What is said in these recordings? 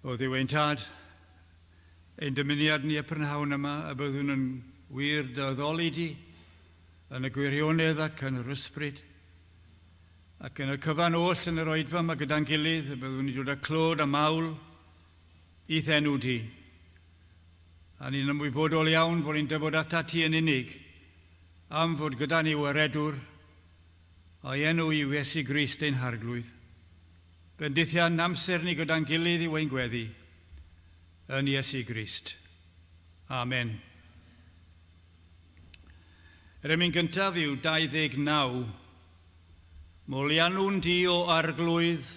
O Dduw ein Tad, ein dymuniad ni y prynhawn yma y byddwn yn wir dy addoli di yn y gwirionedd ac yn yr ysbryd, ac yn y cyfan oll yn yr oedfa yma gyda'n gilydd y byddwn ni'n dod â clod a mawl i'th enw di. A ni'n ymwybodol iawn fod ni'n dyfod atat ti yn unig am fod gyda ni waredwr a'i enw yw Iesu Grist ein Harglwydd. Bendithian amser ni gyda'n gilydd yw ein gweddi, yn Iesu Grist. Amen. Yr emyn gyntaf yw 29. Moliannwn di o Arglwydd,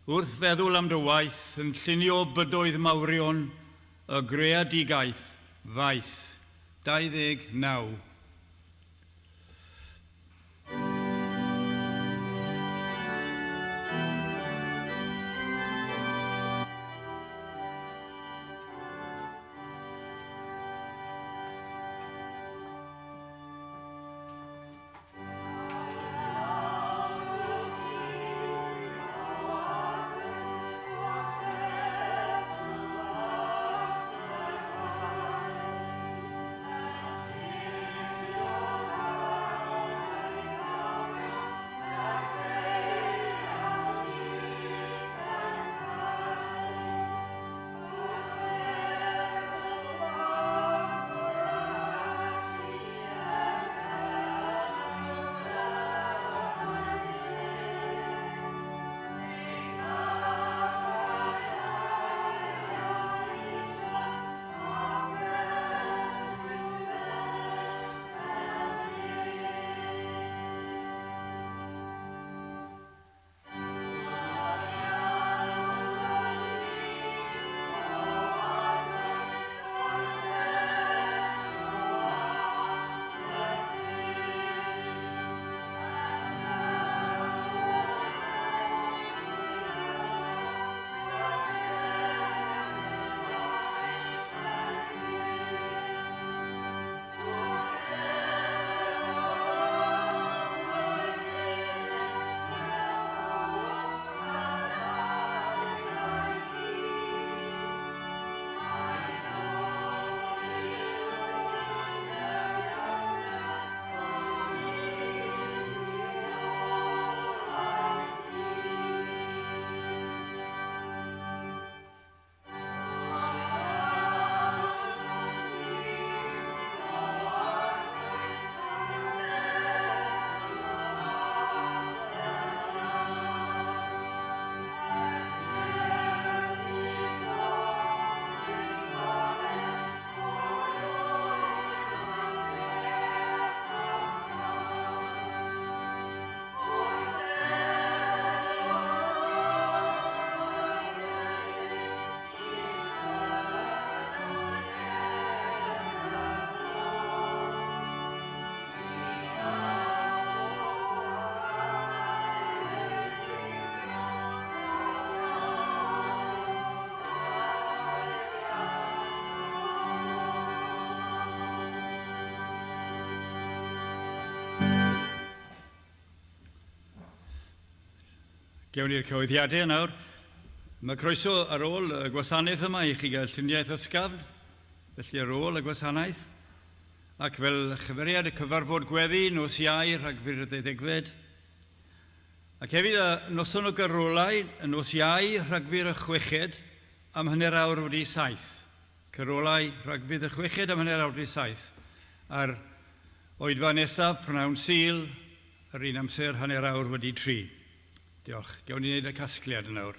wrth feddwl am dy waith yn llunio bydoedd mawrion y greadigaeth faith. 29. Gewn ni'r cyhoeddiadau nawr. Mae croeso ar ôl y gwasanaeth yma i chi gael lluniaeth ysgafn, felly ar ôl y gwasanaeth, ac fel chyfeiriad y cyfarfod gweddi nos Iau, Rhagfyr y ddeuddegfed, ac hefyd y noson o gyrolau y nos Iau, Rhagfyr y chweched, am 7:30. Cyrolau Rhagfyr y chweched am 7:30, a'r oedfa nesaf, prynhawn Sul, yr un amser, 3:30. Diolch. Gewn ni wneud y casgliad yn awr.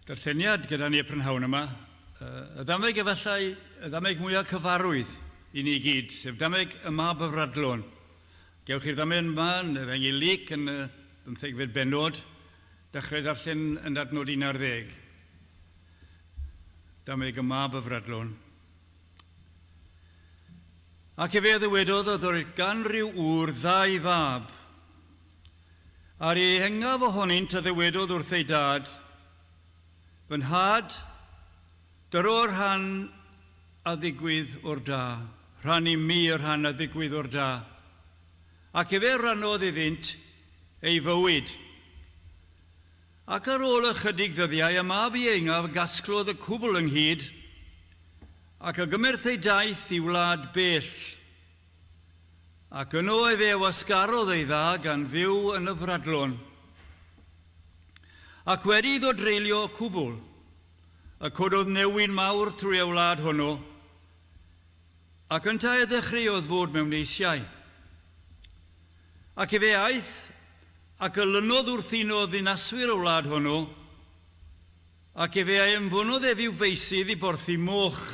Darlleniad gyda ni y prynhawn yma, y ddameg efallai y ddameg mwyaf cyfarwydd i ni gyd, sef dameg y mab y fradlon. Gewch chi'r ddameg yma yn yr Efengyl Luc yn y bymthegfed bennod, dechrau darllen yn adnod 11. Dameg y mab y fradlon. Ac efe a ddywedodd oedd oedd gan ryw ŵr ddau fab. A'r ieuengaf ohonynt a ddywedodd wrth ei dad, Fy nhad, dyro y rhan a ddigwydd o'r da, rhan i mi y rhan a ddigwydd o'r da. Ac efe rannodd iddynt ei fywyd. Ac ar ôl ychydig ddyddiau y mab ieuengaf gasglodd y cwbl ynghyd, ac a gymerth ei daith i wlad bell. Ac yno efe a wasgarodd ei dda gan fyw yn y fradlon. Ac wedi iddo dreulio y cwbl, y cododd newyn mawr trwy y wlad honno, ac yntau a ddechreuodd fod mewn eisiau. Ac efe aeth ac olynodd wrth un o ddinaswyr y wlad honno, ac efe a anfonodd ef i'w feysydd i borthi moch.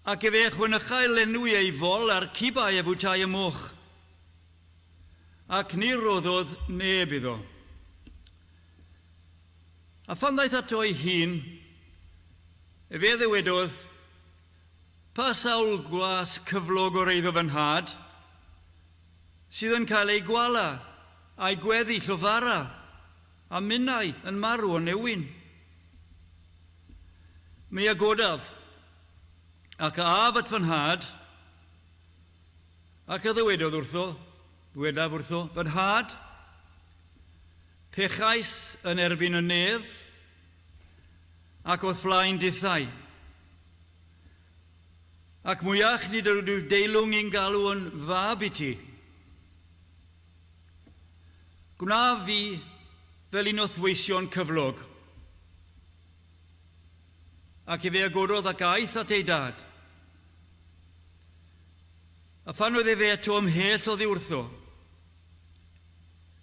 Ac efe a chwenychai lenwi ei fol â'r cibau a fwytai y moch, ac ni roddodd neb iddo. A phan ddaeth ato ei hun, efe a ddywedodd, Pa sawl gwas cyflog o'r eiddo fy nhad, sydd yn cael eu gwala a'u gweddill o fara, a minnau yn marw o newyn? Mi a godaf, ac a af at fy nhad, ac a ddywedodd wrtho, dywedaf wrtho, fy nhad, pechais yn erbyn y nef, ac o'th flaen dithau. Ac mwyach nid ydw deilwng i'n galw yn fab i ti. Gwnaf fi fel un o'th weision cyflog. Ac efe a gododd ac aeth at ei dad. A phan oedd efe eto ymhell oddi wrtho,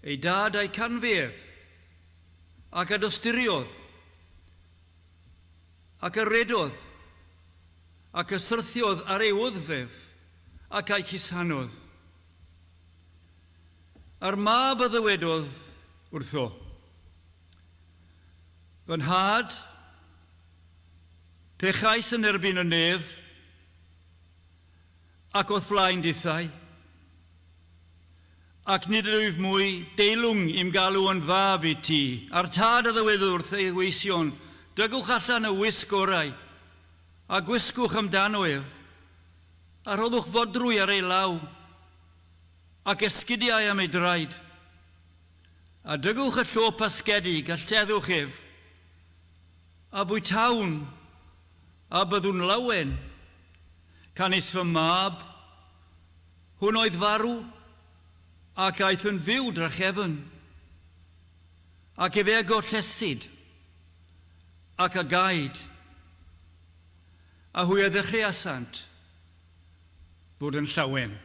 ei dad a'i canfu ef, ac a dosturiodd, ac a redodd, ac a syrthiodd ar ei wddf ef, ac a'i cusanodd. A'r mab a ddywedodd wrtho, Fy nhad, pechais yn erbyn y nef, ac o'th flaen dithau, ac nid ydwyf mwy deilwng i'm galw yn fab i ti. A'r tad a ddywedodd wrth ei weision, Dygwch allan y wisg orau, a gwisgwch amdano ef, a rhoddwch fodrwy ar ei law, ac esgidiau am ei draed. A dygwch y llo pasgedig, a lleddwch ef, a bwytawn, a byddwn lawen. Canys fy mab, hwn oedd farw, ac aeth yn fyw drachefn, ac efe a gollesid, ac a gaed, a hwy a ddechreuasant fod yn llawen.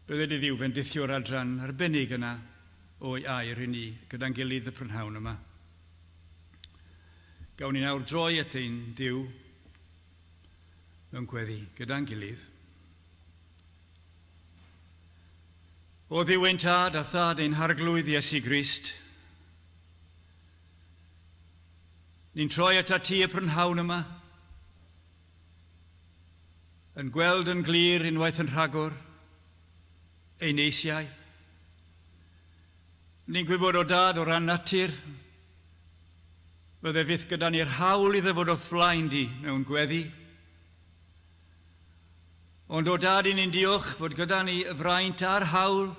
Bydded i Dduw fendithio'r adran arbennig yna o'i air i ni gyda'n gilydd y prynhawn yma. Gawn ni nawr droi at ein Duw mewn gweddi gyda'n gilydd. O Dduw ein Tad a Thad ein Harglwydd Iesu Grist, ni'n troi atat ti y prynhawn yma, Yn gweld yn glir unwaith yn rhagor ein eisiau. Ni'n gwybod o Dad o ran natur, fydde fyth gyda ni'r hawl i ddyfod o'th flaen di mewn gweddi. Ond o Dad, i ni'n diolch fod gyda ni y fraint a'r hawl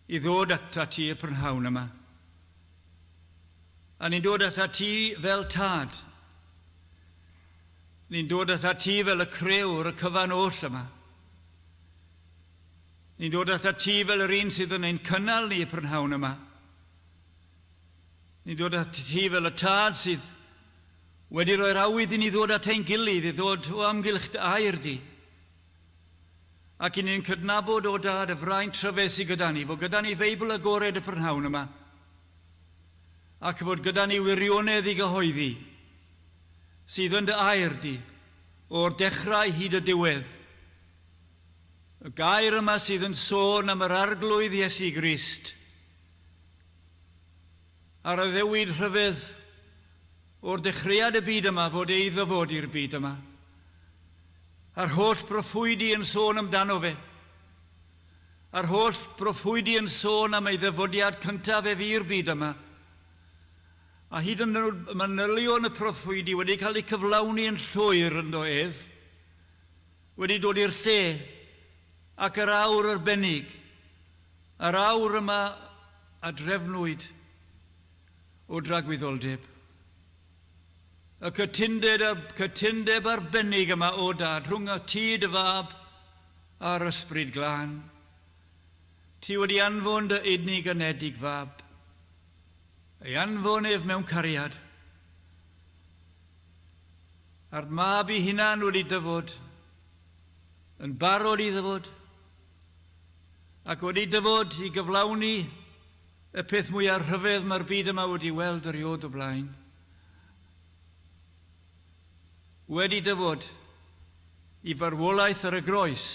i ddod atat ti y prynhawn yma. A ni'n dod atat ti fel Tad. Ni'n dod atat ti fel y crëwr y cyfan oll yma. Ni'n dod atat ti fel yr un sydd yn ein cynnal ni y prynhawn yma. Ni'n dod atat ti fel y Tad sydd wedi rhoi'r awydd i ni ddod at ein gilydd, i ddod o amgylch dy air di. Ac i ni'n cydnabod, o Dad, y fraint rhyfedd sydd gyda ni, fod gyda ni Feibl agored y prynhawn yma. Ac fod gyda ni wirionedd i gyhoeddi, sydd yn dy air di, o'r dechrau hyd y diwedd. Y gair yma sydd yn sôn am yr Arglwydd Iesu Grist, a'r addewid rhyfedd o'r dechreuad y byd yma fod ei ddyfod i'r byd yma, a'r holl broffwydi yn sôn amdano fe, a'r holl broffwydi yn sôn am ei ddyfodiad cyntaf ef i'r byd yma, a hyd yn oed y manylion y proffwydi wedi cael eu cyflawni yn llwyr ynddo ef, wedi dod i'r lle ac yr awr arbennig, yr awr yma a drefnwyd o dragwyddoldeb. Y cytundeb, y cytundeb arbennig yma o Dad rhwng y ti dy fab a'r Ysbryd Glân. Ti wedi anfon dy unig anedig fab. Ei anfon ef mewn cariad. A'r mab i hunan wedi dyfod, yn barod i ddyfod, ac wedi dyfod i gyflawni Y peth mwya rhyfedd mae'r byd yma wedi weld erioed o blaen. Wedi dyfod i farwolaeth ar y groes,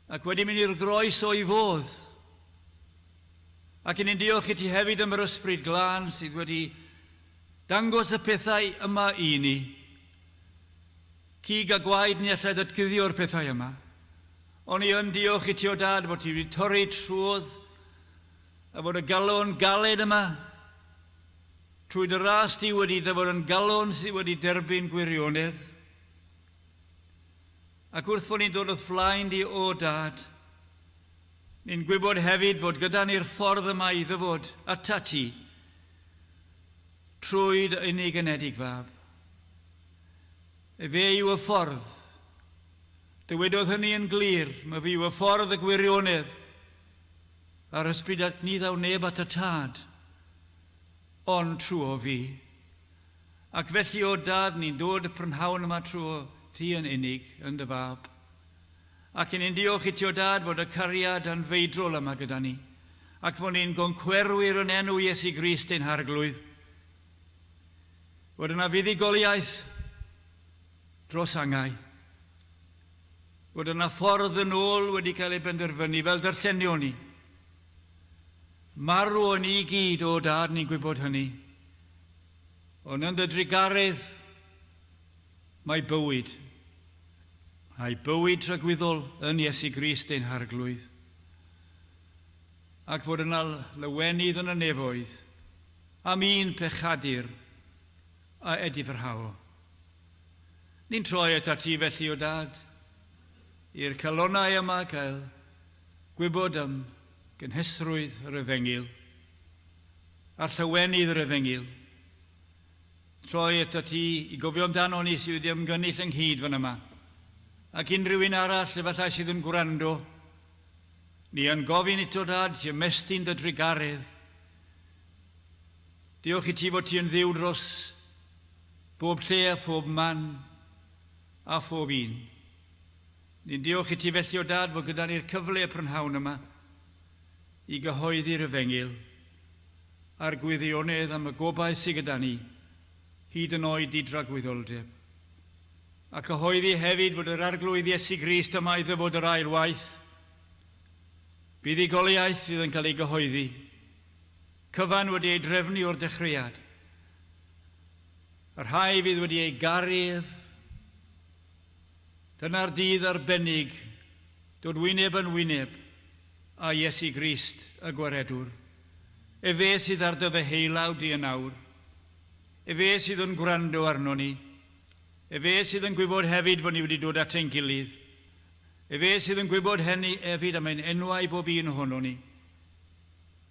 ac wedi mynd i'r groes o'i fodd. Ac i ni'n diolch i ti hefyd am yr Ysbryd Glân sydd wedi dangos y pethau yma i ni. Cig a gwaed ni allai ddatguddio'r pethau yma. O'n i yn diolch i ti o Dad fod ti wedi torri trwodd a fod y galon galed yma trwy dy ras di wedi dyfod yn galon sydd wedi derbyn gwirionedd. Ac wrth fod ni'n dod o'th flaen di o Dad, ni'n gwybod hefyd fod gyda ni'r ffordd yma i ddyfod atat ti trwy dy unig anedig fab. Efe yw y ffordd. Dywedodd hynny yn glir, Myfi yw y ffordd, y gwirionedd, a'r ysbryd ac ni ddaw neb at y Tad, ond trwo fi. Ac felly, o Dad, ni'n dod y prynhawn yma trwo ti yn unig, yn dy Fab. Ac i ni'n diolch i ti, o Dad, fod y cariad anfeidrol yma gyda ni, ac fod ni'n goncwerwyr yn enw Iesu Grist ein Harglwydd. Fod yna fuddugoliaeth dros angau. Fod yna ffordd yn ôl wedi cael ei benderfynu fel darllenion ni. Marw o'n i gyd, o Dad, ni'n gwybod hynny. Ond yn dy drugaredd mae bywyd. Mae bywyd tragwyddol yn Iesu Grist ein Harglwydd. Ac fod yna lawenydd yn y nefoedd am un pechadur a edifrhao. Ni'n troi atat ti felly, o Dad, i'r calonnau yma gael gwybod am gynhesrwydd yr Efengyl a'r llawenydd yr Efengyl. Troi atat ti i gofio amdano ni sydd wedi ymgynnull ynghyd fan yma, ac unrhyw un arall efallai sydd yn gwrando. Ni yn gofyn ito, Dad, ti ymestyn dy drugaredd. Diolch i ti fod ti yn Dduw dros bob lle a phob man a phob un. Ni'n diolch i ti felly o Dad fod gyda ni'r cyfle y prynhawn yma i gyhoeddi'r Efengyl a'r gwirionedd am y gobaith sydd gyda ni, hyd yn oed i dragwyddoldeb. A cyhoeddi hefyd fod yr Arglwydd Iesu Grist yma i ddyfod yr ail waith. Buddugoliaeth fydd yn cael ei gyhoeddi. Cyfan wedi ei drefnu o'r dechreuad. Y rhai fydd wedi ei garu ef. Dyna'r dydd arbennig, dod wyneb yn wyneb â Iesu Grist y Gwaredwr. Efe sydd ar dy ddeheulaw di yn awr. Efe sydd yn gwrando arno ni. Efe sydd yn gwybod hefyd fod ni wedi dod at ein gilydd. Efe sydd yn gwybod hynny hefyd am ein enwau bob un ohono ni.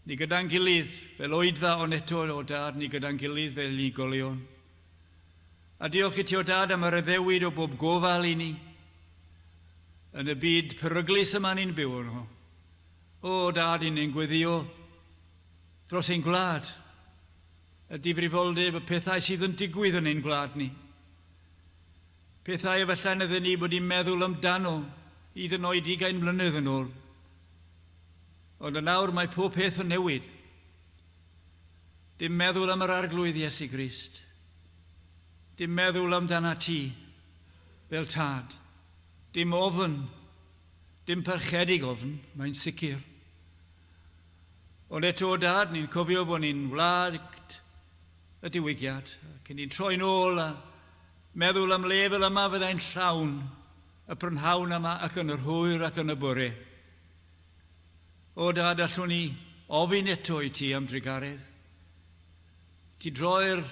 Ni gyda'n gilydd, fel oedfa ond eto, o Dad, ni gyda'n gilydd fel unigolion. A diolch i ti, o Dad, am yr addewid o bob gofal i ni yn y byd peryglus yma ni'n byw yno. O Dad, i ni'n gweddio dros ein gwlad, y difrifoldeb, y pethau sydd yn digwydd yn ein gwlad ni. Pethau efallai na ddyn ni wedi meddwl amdano hyd yn oed ugain mlynedd yn ôl. Ond yn awr mae pob peth yn newid. Dim meddwl am yr Arglwydd Iesu Grist. Dim meddwl amdana ti fel tad. Dim ofn. Dim parchedig ofn, mae'n sicr. Ond eto, o Dad, ni'n cofio bod ni'n wlad y diwygiad, ac ni'n troi'n ôl a meddwl am le fel yma fyddai'n llawn y prynhawn yma ac yn yr hwyr ac yn y bore. O Dad, allwn ni ofyn eto i ti am drugaredd? Ti droi'r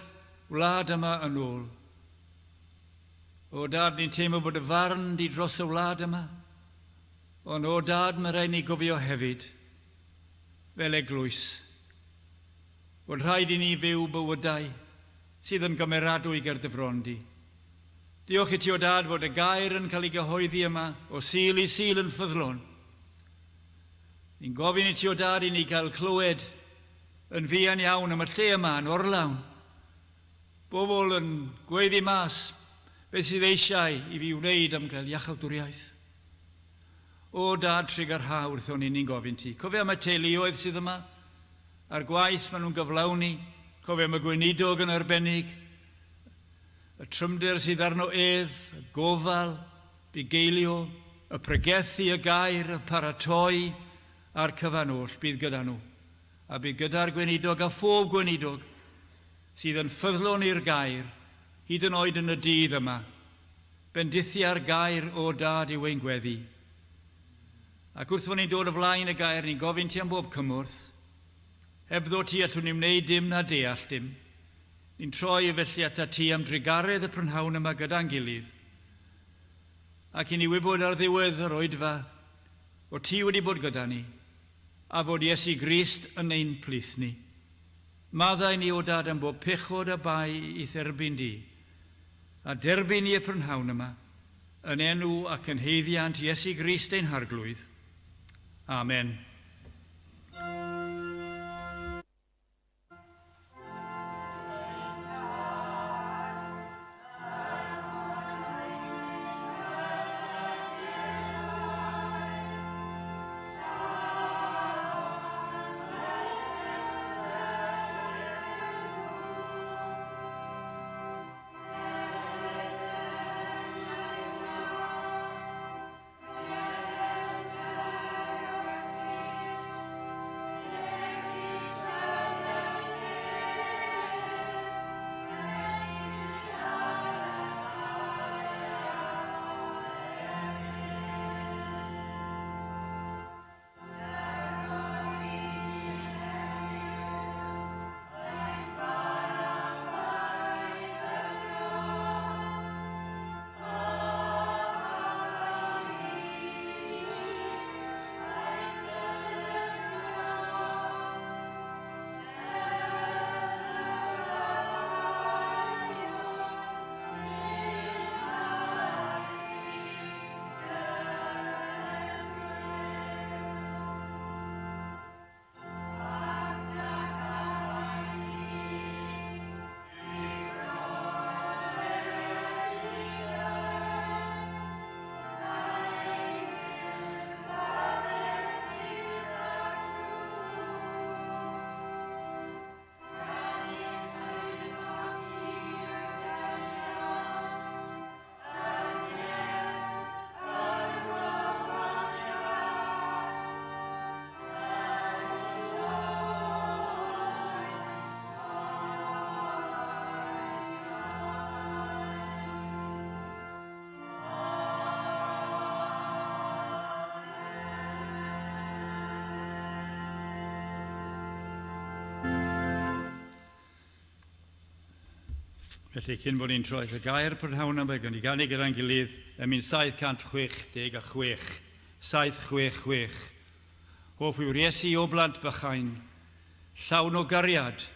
wlad yma yn ôl. O Dad, ni'n teimlo bod y farn di dros y wlad yma. Ond o Dad, mae rhaid ni gofio hefyd, fel eglwys, bod rhaid i ni fyw bywydau sydd yn gymeradwy ger dy fron di. Diolch i ti, o Dad, fod y gair yn cael ei gyhoeddi yma o Sul i Sul yn ffyddlon. Ni'n gofyn i ti, o Dad, i ni gael clywed yn fuan iawn am y lle yma yn orlawn. Bobl yn gweiddi mas beth sydd eisiau i fi wneud am gael iachawdwriaeth. O Dad trugarha wrthon ni, ni'n gofyn ti. Cofia am y teuluoedd sydd yma, a'r gwaith maen nhw'n gyflawni. Cofia am y gweinidog yn arbennig, y trymder sydd arno ef, y gofal, bugeilio, y pregethu, y gair, y paratoi, a'r cyfan oll. Bydd gyda nhw. A bydd gyda'r gweinidog a phob gweinidog sydd yn ffyddlon i'r gair, hyd yn oed yn y dydd yma. Bendithia'r gair, O Dad, yw ein gweddi. Ac wrth fod ni'n dod o flaen y gair, ni'n gofyn ti am bob cymorth. Hebddo ti allwn ni wneud dim na deall dim. Ni'n troi felly atat ti am drugaredd y prynhawn yma gyda'n gilydd. Ac i ni wybod ar ddiwedd yr oedfa fod ti wedi bod gyda ni, a fod Iesu Grist yn ein plith ni. Maddau ni, O Dad, am bob pechod a bai i'th erbyn di. A derbyn ni y prynhawn yma, yn enw ac yn haeddiant Iesu Grist ein Harglwydd. Amen. Felly, cyn bod ni'n troi at y gair prynhawn yma, gawn ni ganu gyda'n gilydd emyn 766, 766. Hoff yw'r Iesu o blant bychain, llawn o gariad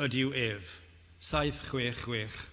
ydyw ef. 766.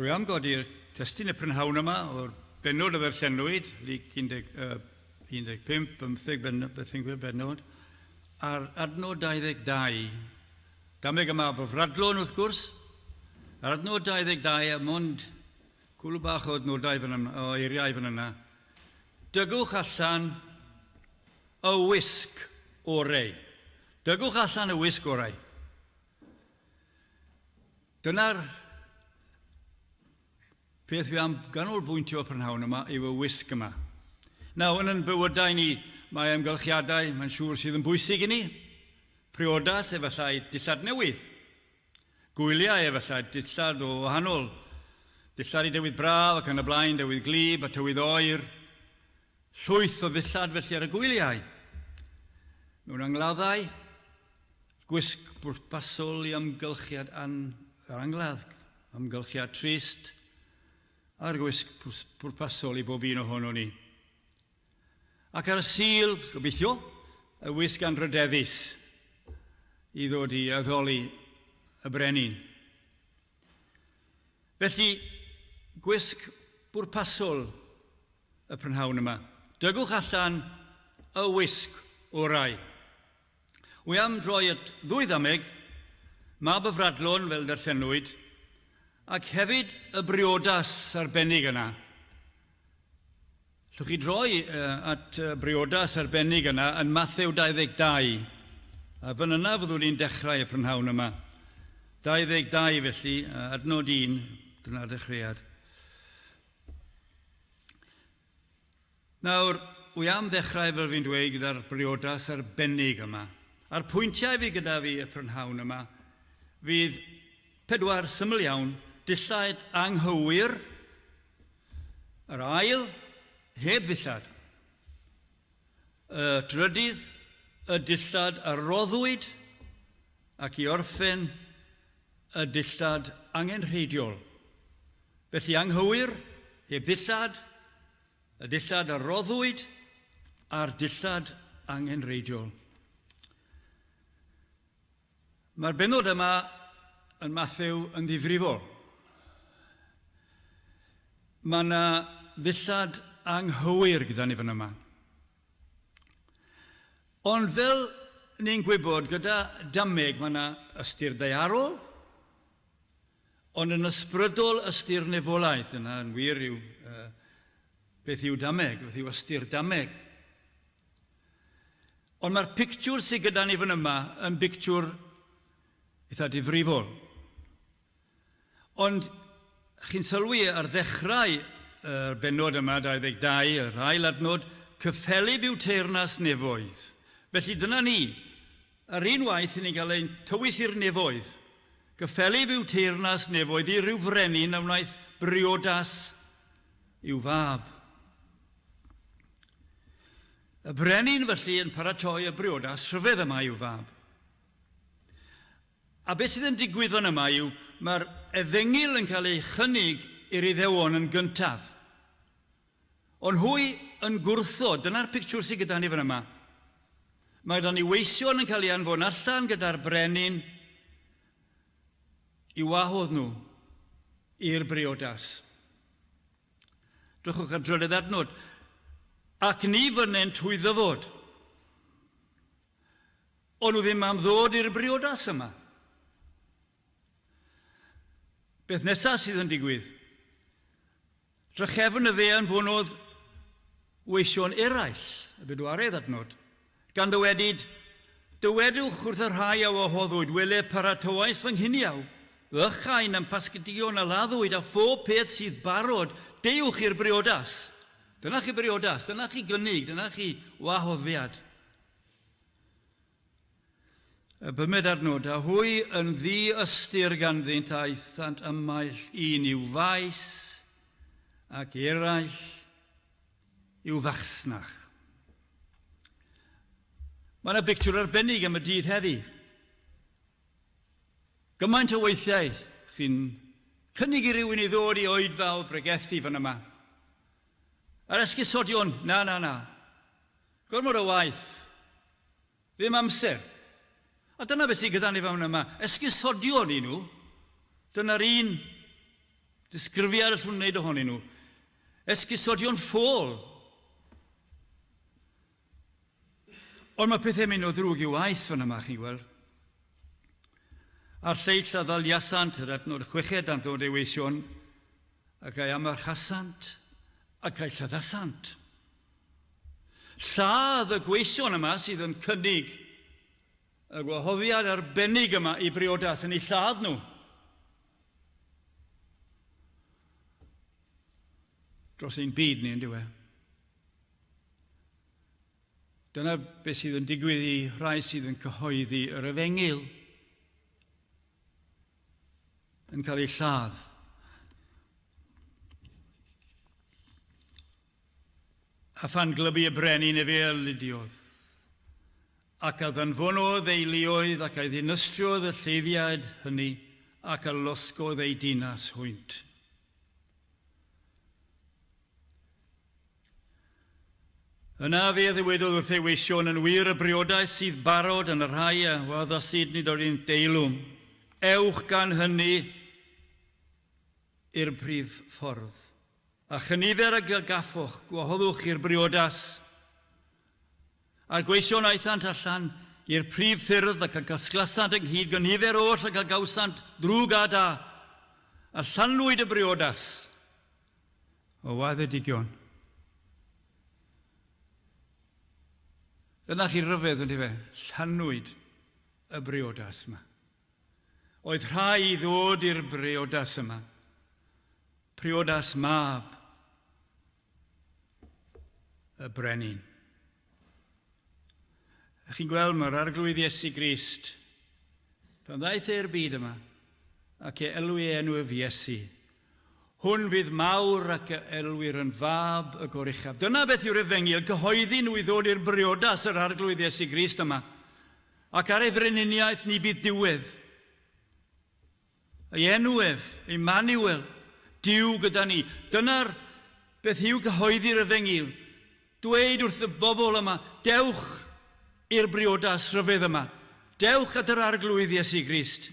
Rwy am godi'r testun y prynhawn yma o'r bennod a ddarllenwyd, Luc 15, 15 beth yn gwybod bennod, a'r adnod 22. Dameg yma o Fradlon wrth gwrs. Yr adnod 22 a mond cwlw bach o adnodau fan yna, o eiriau fan yna. Dygwch allan y wisg orau. Dygwch allan y wisg orau. Dyna'r peth fi am ganolbwyntio y prynhawn yma yw y wisg yma. Nawr, yn yn bywydau ni, mae amgylchiadau, mae'n siŵr, sydd yn bwysig i ni. Priodas, efallai dillad newydd. Gwyliau, efallai dillad o wahanol. Dillad i dywydd braf ac yn y blaen, dywydd gwlyb a tywydd oer. Llwyth o ddillad felly ar y gwyliau. Mewn angladdau, Gwisg bwrpasol i amgylchiad an, yr angladd, amgylchiad trist, a'r gwisg pwrpasol i bob un ohono ni. Ac ar y Sul, gobeithio, y wisg anrhydeddus i ddod i addoli y brenin. Felly, gwisg bwrpasol y prynhawn yma. Dygwch allan y wisg orau. Wy am droi at ddwy ddameg, mab y Fradlon, fel darllenwyd, ac hefyd y briodas arbennig yna. Llwch chi droi at y briodas arbennig yna yn Mathew 22, a fan yna fyddwn ni'n dechrau y prynhawn yma. 22 felly, adnod 1, dyna'r dechreuad. Nawr, wi am ddechrau, fel fi'n dweud, gyda'r briodas arbennig yma. A'r pwyntiau fydd gyda fi y prynhawn yma fydd pedwar syml iawn, dillad anghywir, yr ail, heb ddillad, y trydydd, y dillad a roddwyd, ac i orffen, y dillad angenrheidiol. Felly anghywir, heb ddillad, y dillad a roddwyd a'r dillad angenrheidiol. Mae'r bennod yma yn Mathew yn ddifrifol. Mae yna ddillad anghywir gyda ni fan yma. Ond fel ni'n gwybod, gyda dameg mae yna ystyr daearol, Ond yn ysbrydol ystyr nefolaidd, dyna yn wir yw uh, beth yw dameg, beth yw ystyr dameg. Ond mae'r pictiwr sydd gyda ni fan yma yn bictiwr eitha difrifol. Ond chi'n sylwi ar ddechrau yr bennod yma, 22, yr ail adnod, cyffelyb yw teyrnas nefoedd. Felly dyna ni, Ar un waith i ni'n cael ein tywys i'r nefoedd. Gyffelyb yw teyrnas nefoedd i ryw frenin a wnaeth briodas i'w fab. Y brenin felly yn paratoi y briodas rhyfedd yma i'w fab. A beth sydd yn digwydd fan yma yw mae'r efengyl yn cael ei chynnig i'r Iddewon yn gyntaf. Ond hwy yn gwrthod, dyna'r pictiwr sydd gyda ni fan yma. Mae 'da ni weision yn cael ei anfon allan gyda'r brenin i wahodd nhw i'r briodas. Drychwch ar drydedd adnod. Ac ni fynnent hwy ddyfod. O'n nhw ddim am ddod i'r briodas yma. Beth nesaf sydd yn digwydd? Drachefn y fe anfonodd weision eraill, y bedwaredd adnod, gan ddywedyd, Dywedwch wrth y rhai a wahoddwyd, Wele, paratoais fy nghiniaw, fy ychain a'm pasgdion a laddwyd, a phob peth sydd barod, deuwch i'r briodas. Dyna chi briodas, dyna chi gynnig, dyna chi wahoddiad. Y bumed adnod, a hwy yn ddi-ystyr ganddynt aethant ymaith un i'w faes ac eraill i'w fasnach. Mae yna bictiwr arbennig am y dydd heddi. Gymaint o weithiau chi'n cynnig i rywun i ddod i oedfa o bregethu fan yma. A'r esgusodion, na, na, na. Gormod o waith. Ddim amser. A dyna beth sydd gyda ni fan yma. Esgusodion i nhw. Dyna'r un. Disgrifiad allwn wneud ohonyn nhw. Esgusodion ffôl. Ond mae pethau'n mynd o ddrwg i waeth fan yma, chi'n gweld. A'r lleill a ddaliasant yr adnod chweched am ddod ei weision, ac a'i amarchasant, ac a'i lladdasant. Lladd y gweision yma sydd yn cynnig y gwahoddiad arbennig yma i briodas yn eu lladd nhw. Dros ein byd ni, yn diwe. Dyna beth sydd yn digwydd i rhai sydd yn cyhoeddi yr efengyl. Yn cael eu lladd. A phan glybu y brenin efe a ludiodd, ac a ddanfonodd ei luoedd ac a'i ddinistriodd y lleiddiaid hynny, ac a losgodd eu dinas hwynt. Yna fe ddywedodd wrth ei weision, Yn wir y briodau sydd barod yn y rhai a waddasid nid oedd un deilwng. Ewch gan hynny i'r prif ffordd. A chynifer ag a gaffoch, gwahoddwch i'r briodas. A'r gweision aethant allan i'r prif ffyrdd ac a gasglasant ynghyd gynifer oll ag a gawsant ddrwg a da, a llanwyd y briodas o waddedigion. Dyna chi ryfedd, yndyfe? Llanwyd y briodas yma. Oedd rhai i ddod i'r briodas yma. Priodas mab y brenin. A chi'n gweld mae'r Arglwydd Iesu Grist, pan ddaeth e'r byd yma, ac e elwi ei enw ef Iesu, hwn fydd mawr ac y elwir yn fab y Goruchaf. Dyna beth yw'r efengyl, cyhoeddi nhw i ddod i'r briodas yr Arglwydd Iesu Grist yma, ac ar ei freniniaeth ni bydd diwedd. Ei enw ef, Emmanuel, Duw gyda ni. Dyna'r beth yw cyhoeddi'r efengyl. Dweud wrth y bobl yma, dewch i'r briodas rhyfedd yma. Dewch at yr Arglwydd Iesu Grist.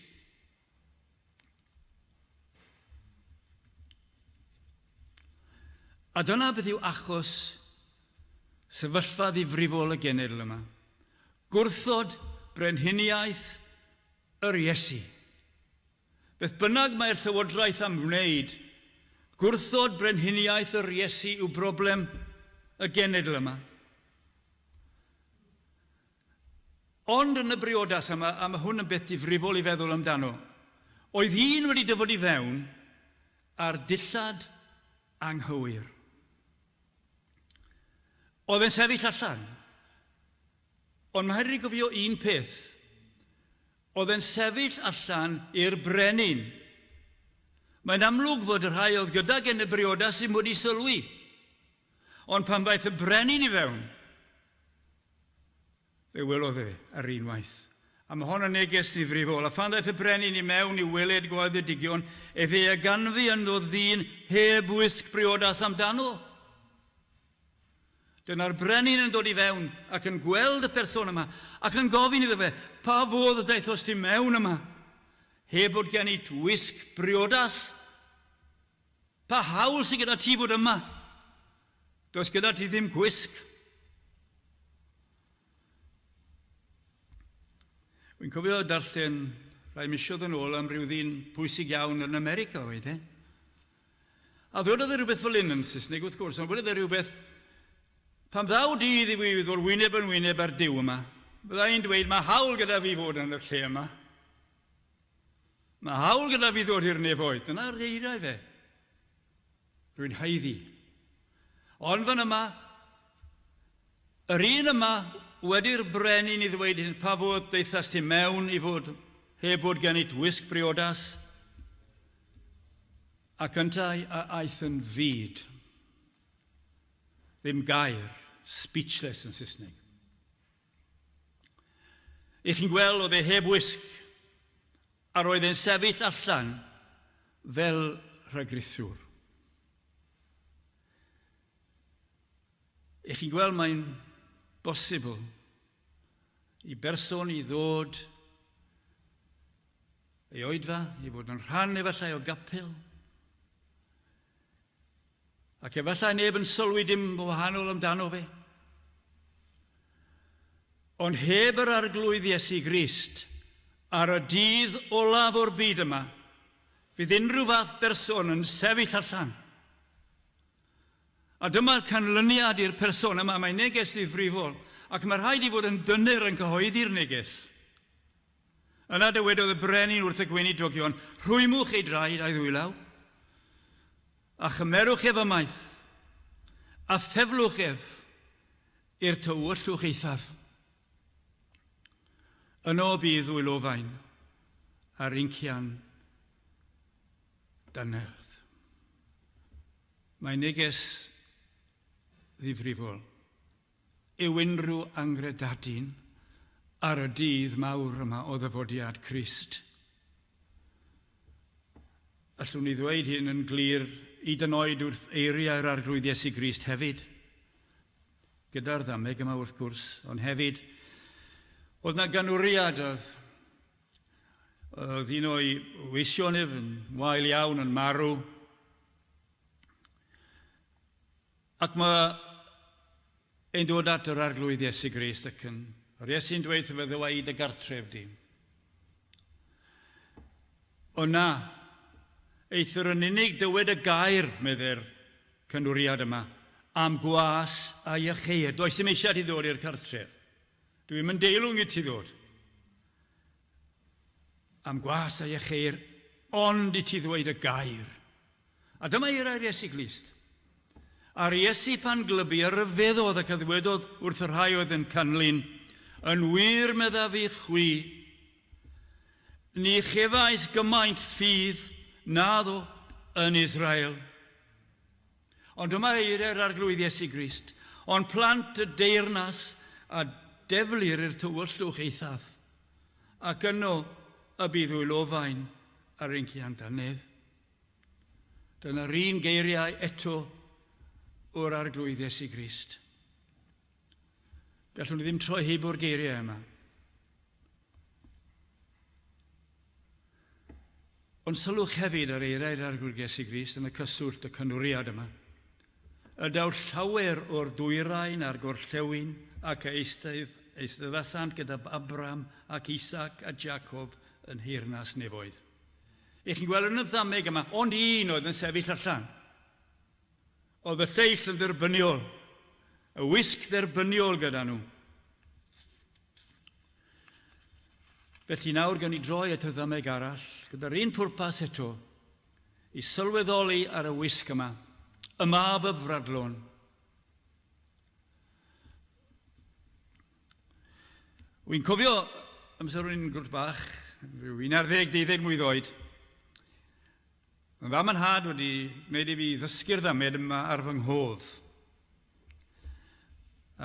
A dyna beth yw achos sefyllfa ddifrifol y genedl yma. Gwrthod brenhiniaeth yr Iesu. Beth bynnag mae'r llywodraeth am wneud, gwrthod brenhiniaeth yr Iesu yw broblem y genedl yma. Ond yn y briodas yma, a mae hwn yn beth difrifol i feddwl amdano, oedd un wedi dyfod i fewn a'r dillad anghywir. Oedd e'n sefyll allan. Ond mae rhaid i ni gofio un peth. Oedd e'n sefyll allan i'r brenin. Mae'n amlwg fod y rhai oedd gydag e'n y briodas ddim wedi sylwi. Ond pan ddaeth y brenin i fewn, fe welodd e ar unwaith. A mae hon yn neges ddifrifol. A phan ddaeth y brenin i mewn i weled gwaeddedigion, efe a ganfu ynddo ddyn heb wisg briodas amdano. Dyna'r brenin yn dod i fewn ac yn gweld y person yma ac yn gofyn iddo fe, pa fodd y daethost ti mewn yma? Heb fod gen i wisg briodas? Pa hawl sydd gyda ti fod yma? Does gyda ti ddim gwisg. Wy'n cofio darllen rhai misoedd yn ôl am ryw ddyn pwysig iawn yn America oedd e. A ddwedodd e rhywbeth fel hyn yn Saesneg wrth gwrs, ond wedodd e rhywbeth, pan ddaw dydd i fi ddod wyneb yn wyneb â'r Duw yma, bydda i'n dweud, mae hawl gyda fi fod yn y lle yma. Mae hawl gyda fi ddod i'r nefoedd. Dyna'r eiriau fe. Rwy'n haeddu. Ond fan yma, yr un yma wedi'r brenin i ddweud hyn, pa fodd daethast ti mewn i fod heb fod gen it wisg briodas? Ac yntau a aeth yn fud. Ddim gair, speechless yn Saesneg. I chi'n gweld, oedd e heb wisg, a roedd e'n sefyll allan fel rhagrithiwr. I chi'n gweld, mae'n bosibl i berson i ddod ei oedfa, i fod yn rhan efallai o gapel. Ac efallai neb yn sylwi dim wahanol amdano fe. Ond heb yr Arglwydd Iesu Grist ar y dydd olaf o'r byd yma, fydd unrhyw fath berson yn sefyll allan. A dyma'r canlyniad i'r person yma, mae neges ddifrifol, ac mae rhaid i fod yn dyner yn cyhoeddi'r neges. Yna dywedodd y brenin wrth y gweinidogion, Rhwymwch ei draed a'i ddwylaw, a chymerwch ef ymaith, a theflwch ef i'r tywyllwch eithaf. Yno bydd wylofain a'r incian dannedd. Mae neges ddifrifol. Yw unrhyw anghredadun ar y dydd mawr yma o ddyfodiad Crist? Allwn ni ddweud hyn yn glir, hyd yn oed wrth eiriau'r Arglwydd Iesu Grist hefyd, gyda'r ddameg yma wrth gwrs, ond hefyd, oedd na ganwriad oedd, oedd un o'i weision ef yn wael iawn yn marw, Ac mae e'n dod at yr Arglwydd Iesu Grist ac yn, yr Iesu'n dweud wrtho fe, ddewa i dy gartref di. O na, eithr yn unig dywed y gair, medde'r cynwriad yma, am gwas a iacheuir. Does dim eisiau ti ddod i'r cartref. Dwi'm yn deilwng i ti ddod. Am gwas a iacheuir, ond i ti ddweud y gair. A dyma eiriau'r Iesu Grist. A'r Iesu pan glybu a ryfeddodd ac a ddywedodd wrth y rhai oedd yn canlyn, Yn wir meddaf i chwi, ni chefais gymaint ffydd naddo yn Israel. Ond dyma eiriau'r Arglwydd Iesu Grist, Ond plant y deyrnas a deflir i'r tywyllwch eithaf, ac yno y bydd wylofain a'r inciantanedd. Dyna'r un geiriau eto o'r Arglwydd Iesu Grist. Gallwn ni ddim troi heibio'r geiriau yma. Ond sylwch hefyd ar eiriau'r Arglwydd Iesu Grist yn y cyswllt y cynwriad yma. Y daw llawer o'r dwyrain a'r gorllewin ac a eistedd, eisteddasant gyda Abraham ac Isaac a Jacob yn nheyrnas nefoedd. Y'ch chi'n gweld yn y ddameg yma, ond un oedd yn sefyll allan. Oedd y lleill yn dderbyniol, y wisg dderbyniol gyda nhw. Felly nawr gawn ni droi at y ddameg arall, gyda'r un pwrpas eto, i sylweddoli ar y wisg yma, y mab y fradlon. Wy'n cofio amser o'n i'n grwt bach, rhyw 11, 12 mlwydd oed, Mae fam a'n nhad wedi gwneud i fi ddysgu'r ddamed yma ar fy nghof.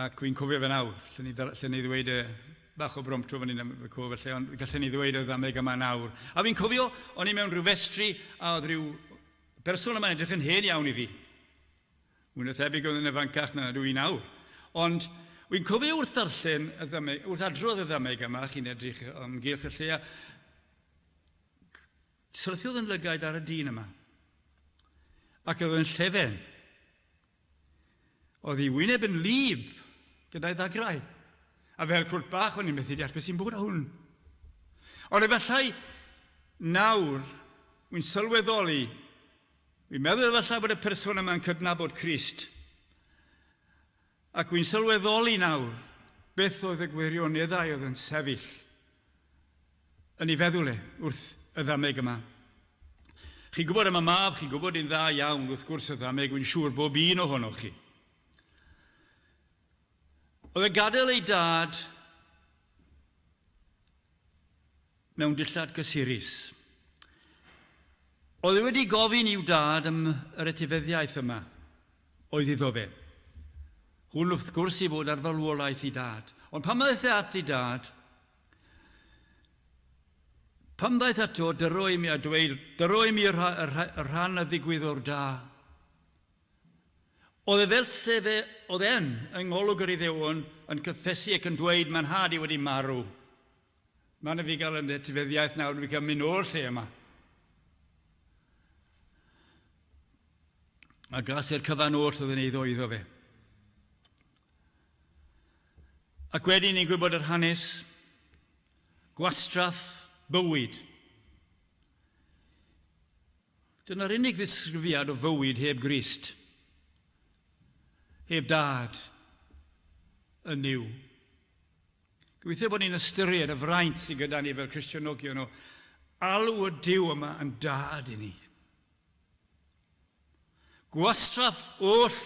Ac wy'n cofio fe nawr, lle ni, lle ni ddweud y bach o bromptio fan hyn am y cof felly, ond gallen ni ddweud y ddameg yma nawr. A fi'n cofio, o'n i mewn rhyw festri, a oedd rhyw berson yma'n edrych yn hen iawn i fi. Mwy na thebyg oedd yn ifancach na ydw i nawr. Ond wy'n cofio wrth ddarllen y ddameg, wrth adrodd y ddameg yma, chi'n edrych am gylch y lle, a syrthiodd yn lygaid ar y dyn yma. Ac oedd yn llefen. Oedd ei wyneb yn lib gyda'i ddagrau. A fel cwrt bach o'n i'n methu deall beth sy'n bod â hwn. Ond efallai nawr, wy'n sylweddoli Wi'n meddwl efallai bod y person yma'n cydnabod Crist. Ac wi'n sylweddoli nawr beth oedd y gwirioneddau oedd yn sefyll yn ei feddwl e wrth y ddameg yma. Chi'n gwybod am y mab, chi'n gwybod yn dda iawn wrth gwrs y ddameg, wi'n siŵr bob un ohonoch chi. Oedd e'n gadael ei dad mewn dillad cysurus. Oedd e wedi gofyn i'w dad am yr etifeddiaeth yma oedd iddo fe. Hwn wrth gwrs i fod ar farwolaeth i dad. Ond pan ddaeth e at ei dad, pan ddaeth ato, dyro i mi a dweud, dyro i mi y rhan a ddigwydd o'r da. Oedd e fel se fe, oedd e'n, yng ngolwg yr Iddewon, yn cyffesu ac yn dweud, mae'n nhad i wedi marw. Mae'n i fi gael yn etifeddiaeth nawr, fi cael mynd o'r lle yma. A gas i'r cyfan oll oedd yn eiddo iddo fe. Ac wedyn ni'n gwybod yr hanes, gwastraff bywyd. Dyna'r unig ddisgrifiad o fywyd heb Grist, heb dad yn Nuw. Gobeithio bod ni'n ystyried y fraint sydd gyda ni fel Cristionogion o alw y Duw yma yn dad i ni. Gwastraff oll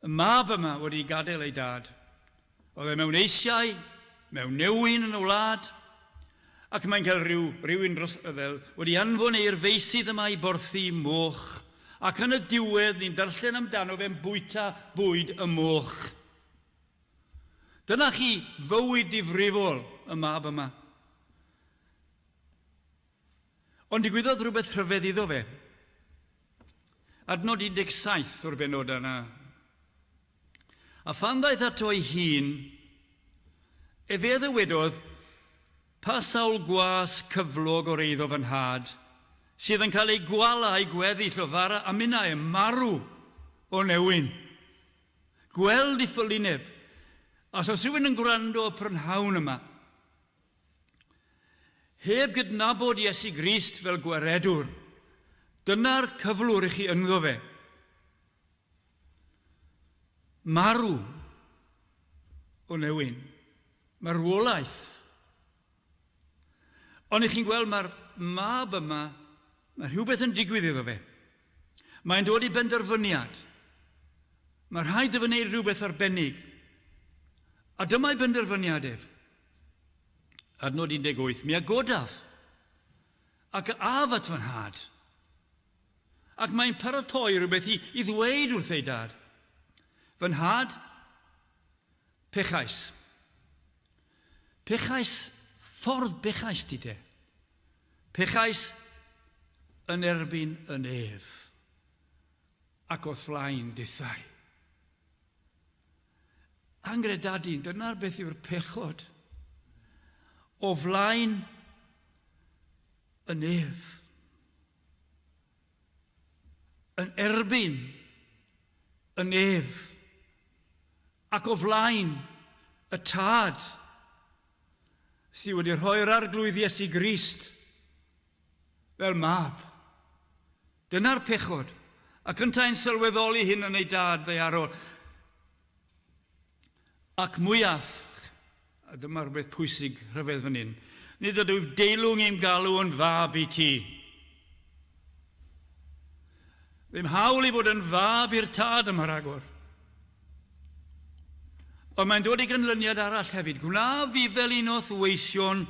y mab yma wedi gadael ei dad. Oedd e mewn eisiau, mewn newyn yn y wlad, ac mae'n cael rhyw, rhywun dros, fel, wedi anfon ei i'r feysydd yma i borthi moch, ac yn y diwedd ni'n darllen amdano fe'n bwyta bwyd y moch. Dyna chi fywyd difrifol y mab yma. Ond digwyddodd rhywbeth rhyfedd iddo fe. Adnod 17 o'r benod yna. A phan ddaeth ato ei hun, efe a ddywedodd, Pa sawl gwas cyflog o'r eiddo fy nhad, sydd yn cael ei gwala a'i gweddill o fara a minnau yn marw o newyn? Gweld i ffolineb. Os oes rhywun yn gwrando y prynhawn yma, Heb gydnabod Iesu Grist fel Gwaredwr, dyna'r cyflwr i chi ynddo fe. Marw o newyn. Marwolaeth. Ond i chi'n gweld mae'r mab yma, mae rhywbeth yn digwydd iddo fe. Mae'n dod i benderfyniad. Mae rhaid iddo fe wneud rhywbeth arbennig. A dyma'i benderfyniad ef. Adnod 18, Mi a godaf, ac a af at fy nhad. Ac mae'n paratoi rhywbeth i, i ddweud wrth ei dad. Fy nhad, pechais. Pechais, ffordd bechais ti de. Pechais yn erbyn y nef ac o'th flaen dithau. Angredadun, dyna'r beth yw'r pechod. O flaen y nef. Yn erbyn y nef. Ac o flaen y tad sydd wedi rhoi'r Arglwydd Iesu Grist fel mab. Dyna'r pechod. Ac yntau'n sylweddoli hyn yn ei dad ddaearol. Ac mwyaf, a dyma rhywbeth pwysig rhyfedd fan hyn, nid ydwyf deilwng i'm galw yn fab i ti. Ddim hawl i fod yn fab i'r tad yma rhagor. Ond mae'n dod i ganlyniad arall hefyd. Gwna fi fel un o'th weision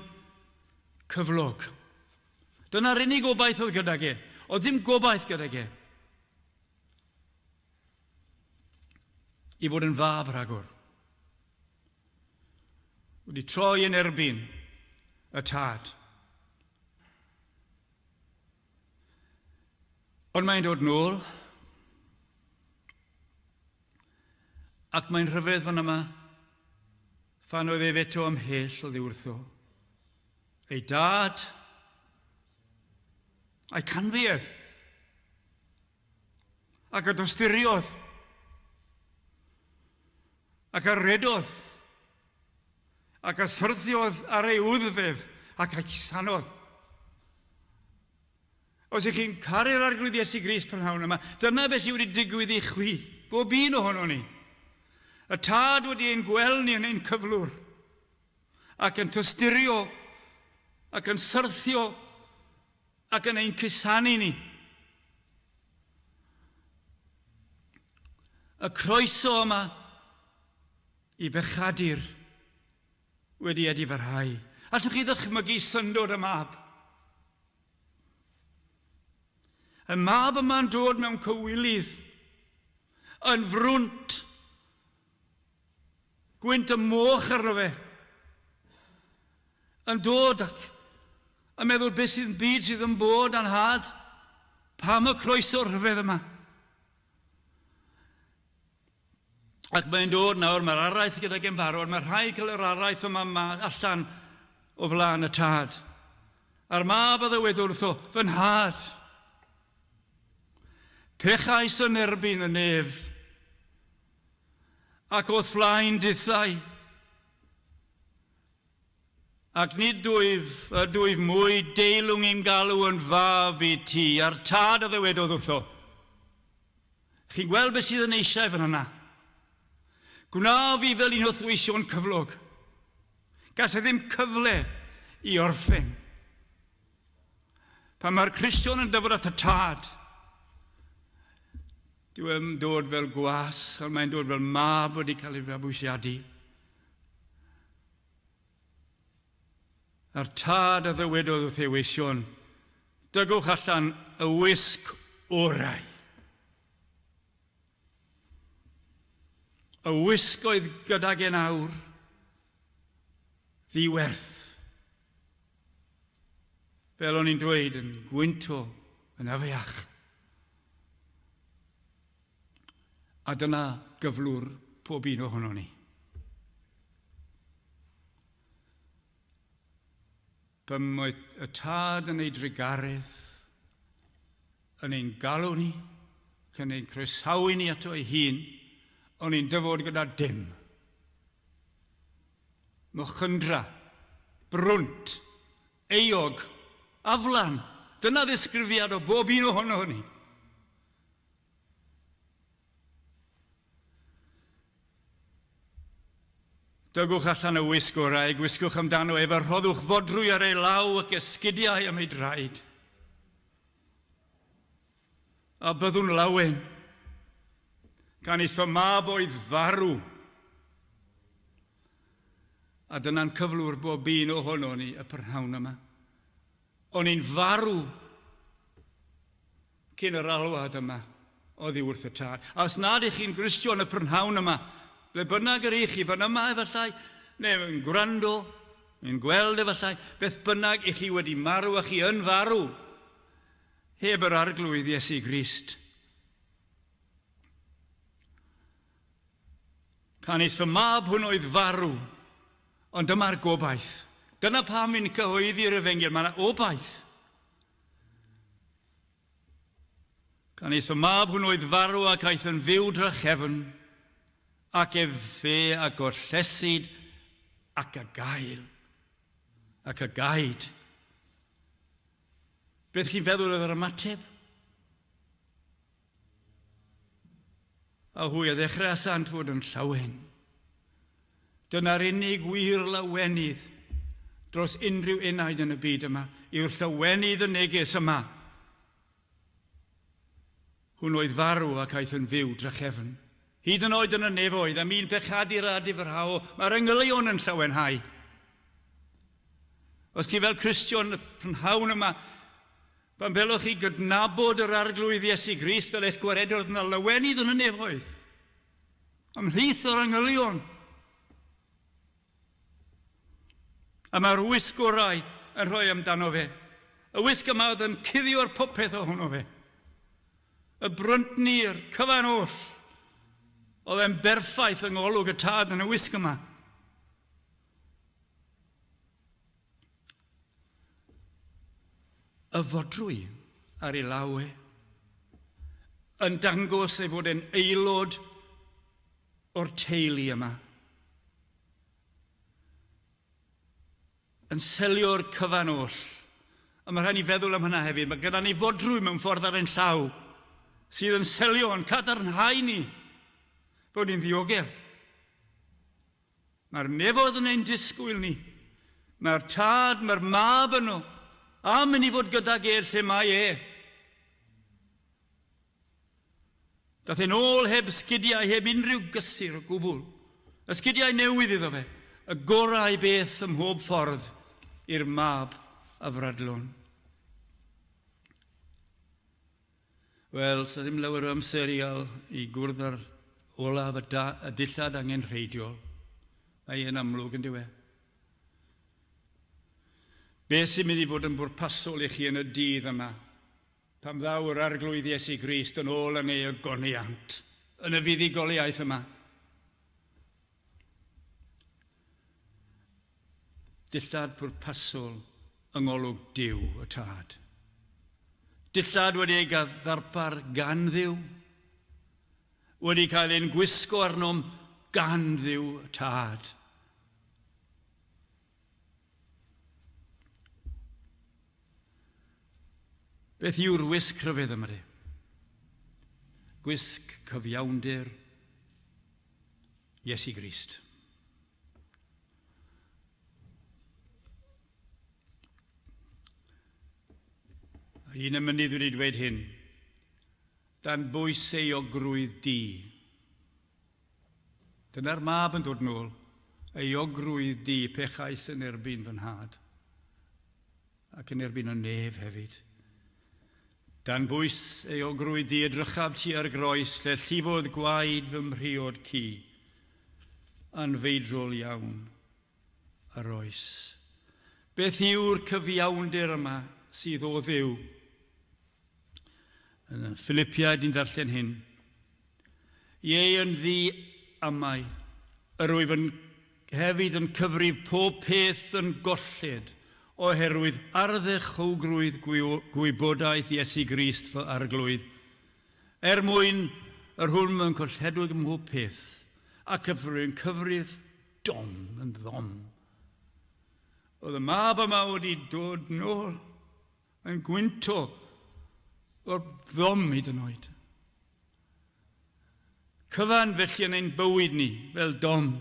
cyflog. Dyna'r unig obaith oedd gydag e. Oedd ddim gobaith gydag e. I fod yn fab rhagor. Wedi troi yn erbyn y tad. Ond mae'n dod nôl. Ac mae'n rhyfedd fan yma, phan oedd ef eto ymhell oddi wrtho. Ei dad, a'i canfu ef, ac a dosturiodd, ac a redodd, ac a syrthiodd ar ei wddf ef, ac a cusanodd. Os ych chi'n caru'r Arglwydd Iesu Grist prynhawn yma, dyna beth sydd wedi digwydd i chwi, bob un ohono ni. Y Tad wedi ein gweld ni yn ein cyflwr, ac yn tosturio, ac yn syrthio, ac yn ein cusanu ni. Y croeso yma i bechadur wedi edifarhau. Allwch chi ddychmygu syndod y mab? Y mab yma'n dod mewn cywilydd, yn frwnt, gwynt y moch arno fe, yn dod ac yn meddwl beth sydd yn byd sydd yn bod a'n had, pam y croeso rhyfedd yma? Ac mae'n dod nawr, mae'r araith gydag e'n barod, mae rhaid cael yr araith yma ma allan o flaen y tad. A'r mab a ddywed wrtho, fy nhad. Pechais yn erbyn y nef, ac o'th flaen dithau, ac nid wyf, ydwyf mwy deilwng i'm galw yn fab i ti. A'r tad a ddywedodd wrtho, Chi'n gweld beth sydd yn eisiau fan yna? Gwna fi fel un o'th weision cyflog. Gas e ddim cyfle i orffen. Pan mae'r Cristion yn dyfod at y tad, dyw e'n dod fel gwas, ond mae'n dod fel mab wedi cael ei fabwysiadu. A'r tad a ddywedodd wrth ei weision, Dygwch allan y wisg orau. Y wisg oedd gydag e'n awr, ddiwerth. Fel o'n i'n dweud, yn gwynto, yn afiach. A dyna gyflwr pob un ohono ni. Pam oedd y Tad yn ei drugaredd yn ein galw ni, ac yn ein croesawu ni ato ei hun, o'n i'n dyfod gyda dim. Mochynddra, brwnt, euog, aflan, dyna ddisgrifiad o bob un ohono ni. Dygwch allan y wisg orau, gwisgwch amdano ef a rhoddwch fodrwy ar ei law ac esgidiau am ei draed. A byddwn lawen, canys fy mab oedd farw. A dyna'n cyflwr bob un ohono ni y prynhawn yma. O'n i'n farw cyn yr alwad yma oddi wrth y Tad. A os nad ych chi'n Gristion y prynhawn yma, ble bynnag yr ych chi, fan yma efallai, neu yn gwrando, neu'n gweld efallai, beth bynnag ych chi wedi marw a chi yn farw, heb yr Arglwydd Iesu Grist. Canys fy mab hwn oedd farw, ond dyma'r gobaith. Dyna pam i'n cyhoeddi'r efengyl, mae yna obaith. Canys fy mab hwn oedd farw ac aeth yn fyw drachefn, ac efe a gollesid ac a gael, ac a gaed. Beth chi'n feddwl oedd yr ymateb? A hwy a ddechreuasant fod yn llawen. Dyna'r unig wir lawenydd dros unrhyw enaid yn y byd yma, yw'r llawenydd y neges yma. Hwn oedd farw ac aeth yn fyw drachefn. Hyd yn oed yn y nefoedd, am un pechadur a difyrhao, mae'r angylion yn llawenhau. Os chi fel Cristion y prynhawn yma Pan feloch chi gydnabod yr Arglwydd Iesu Grist fel eich gwaredwr, dyna lawenydd yn y nefoedd, ymhlith yr angylion. A mae'r wisg orau yn rhoi amdano fe. Y wisg yma oedd yn cuddio'r popeth ohono fe. Y bryntni'r cyfan oll. Oedd e'n berffaith yng ngolwg y tad yn y wisg yma. Y fodrwy ar ei law e, yn dangos ei fod e'n aelod o'r teulu yma. Yn selio'r cyfan oll. A mae rhaid ni feddwl am hynna hefyd. Mae gyda ni fodrwy mewn ffordd ar ein llaw sydd yn selio, yn cadarnhau ni fod ni'n ddiogel. Mae'r nefoedd yn ein disgwyl ni. Mae'r Tad, mae'r Mab yno, am i ni fod gydag e lle mae e. Dath e'n ôl heb sgidiau, heb unrhyw gysur o gwbl. Y sgidiau newydd iddo fe, y gorau beth ym mhob ffordd i'r mab afradlon. Wel, sa ddim lawer o amser i gael i gwrdd â'r olaf y, da, y dillad angenrheidiol. Mae e'n amlwg yn diwe. Be sy'n mynd i fod yn bwrpasol i chi yn y dydd yma, pan ddaw yr Arglwydd Iesu Grist yn ôl yn ei ogoniant, yn y fuddugoliaeth yma? Dillad pwrpasol yng ngolwg Duw y Tad. Dillad wedi ei ddarpar gan Dduw, wedi cael ein gwisgo arnom gan Dduw Tad. Beth yw'r wisg rhyfedd yma de? Gwisg cyfiawnder Iesu Grist. Un y mynydd wedi dweud hyn, dan bwys euogrwydd di. Dyna'r mab yn dod nôl, euogrwydd di, pechais yn erbyn fy nhad, ac yn erbyn y nef hefyd. Dan bwys euogrwydd di edrychaf tua'r groes lle llifodd gwaed fy mhriod cu, anfeidrol iawn yr oes. Beth yw'r cyfiawnder yma sydd o Dduw? Yn y Philipiaid ni'n darllen hyn. Ie, yn ddi amau, yr wyf yn hefyd yn cyfrif pob peth yn golled oherwydd arddechowgrwydd gwybodaeth Iesu Grist fy Arglwydd, er mwyn yr hwn mewn colledwg ym mhob peth, ac y rwy'n cyfrif dom yn ddom. Oedd y mab yma wedi dod nôl yn gwynto o'r ddom hyd yn oed. Cyfan felly yn ein bywyd ni, fel dom,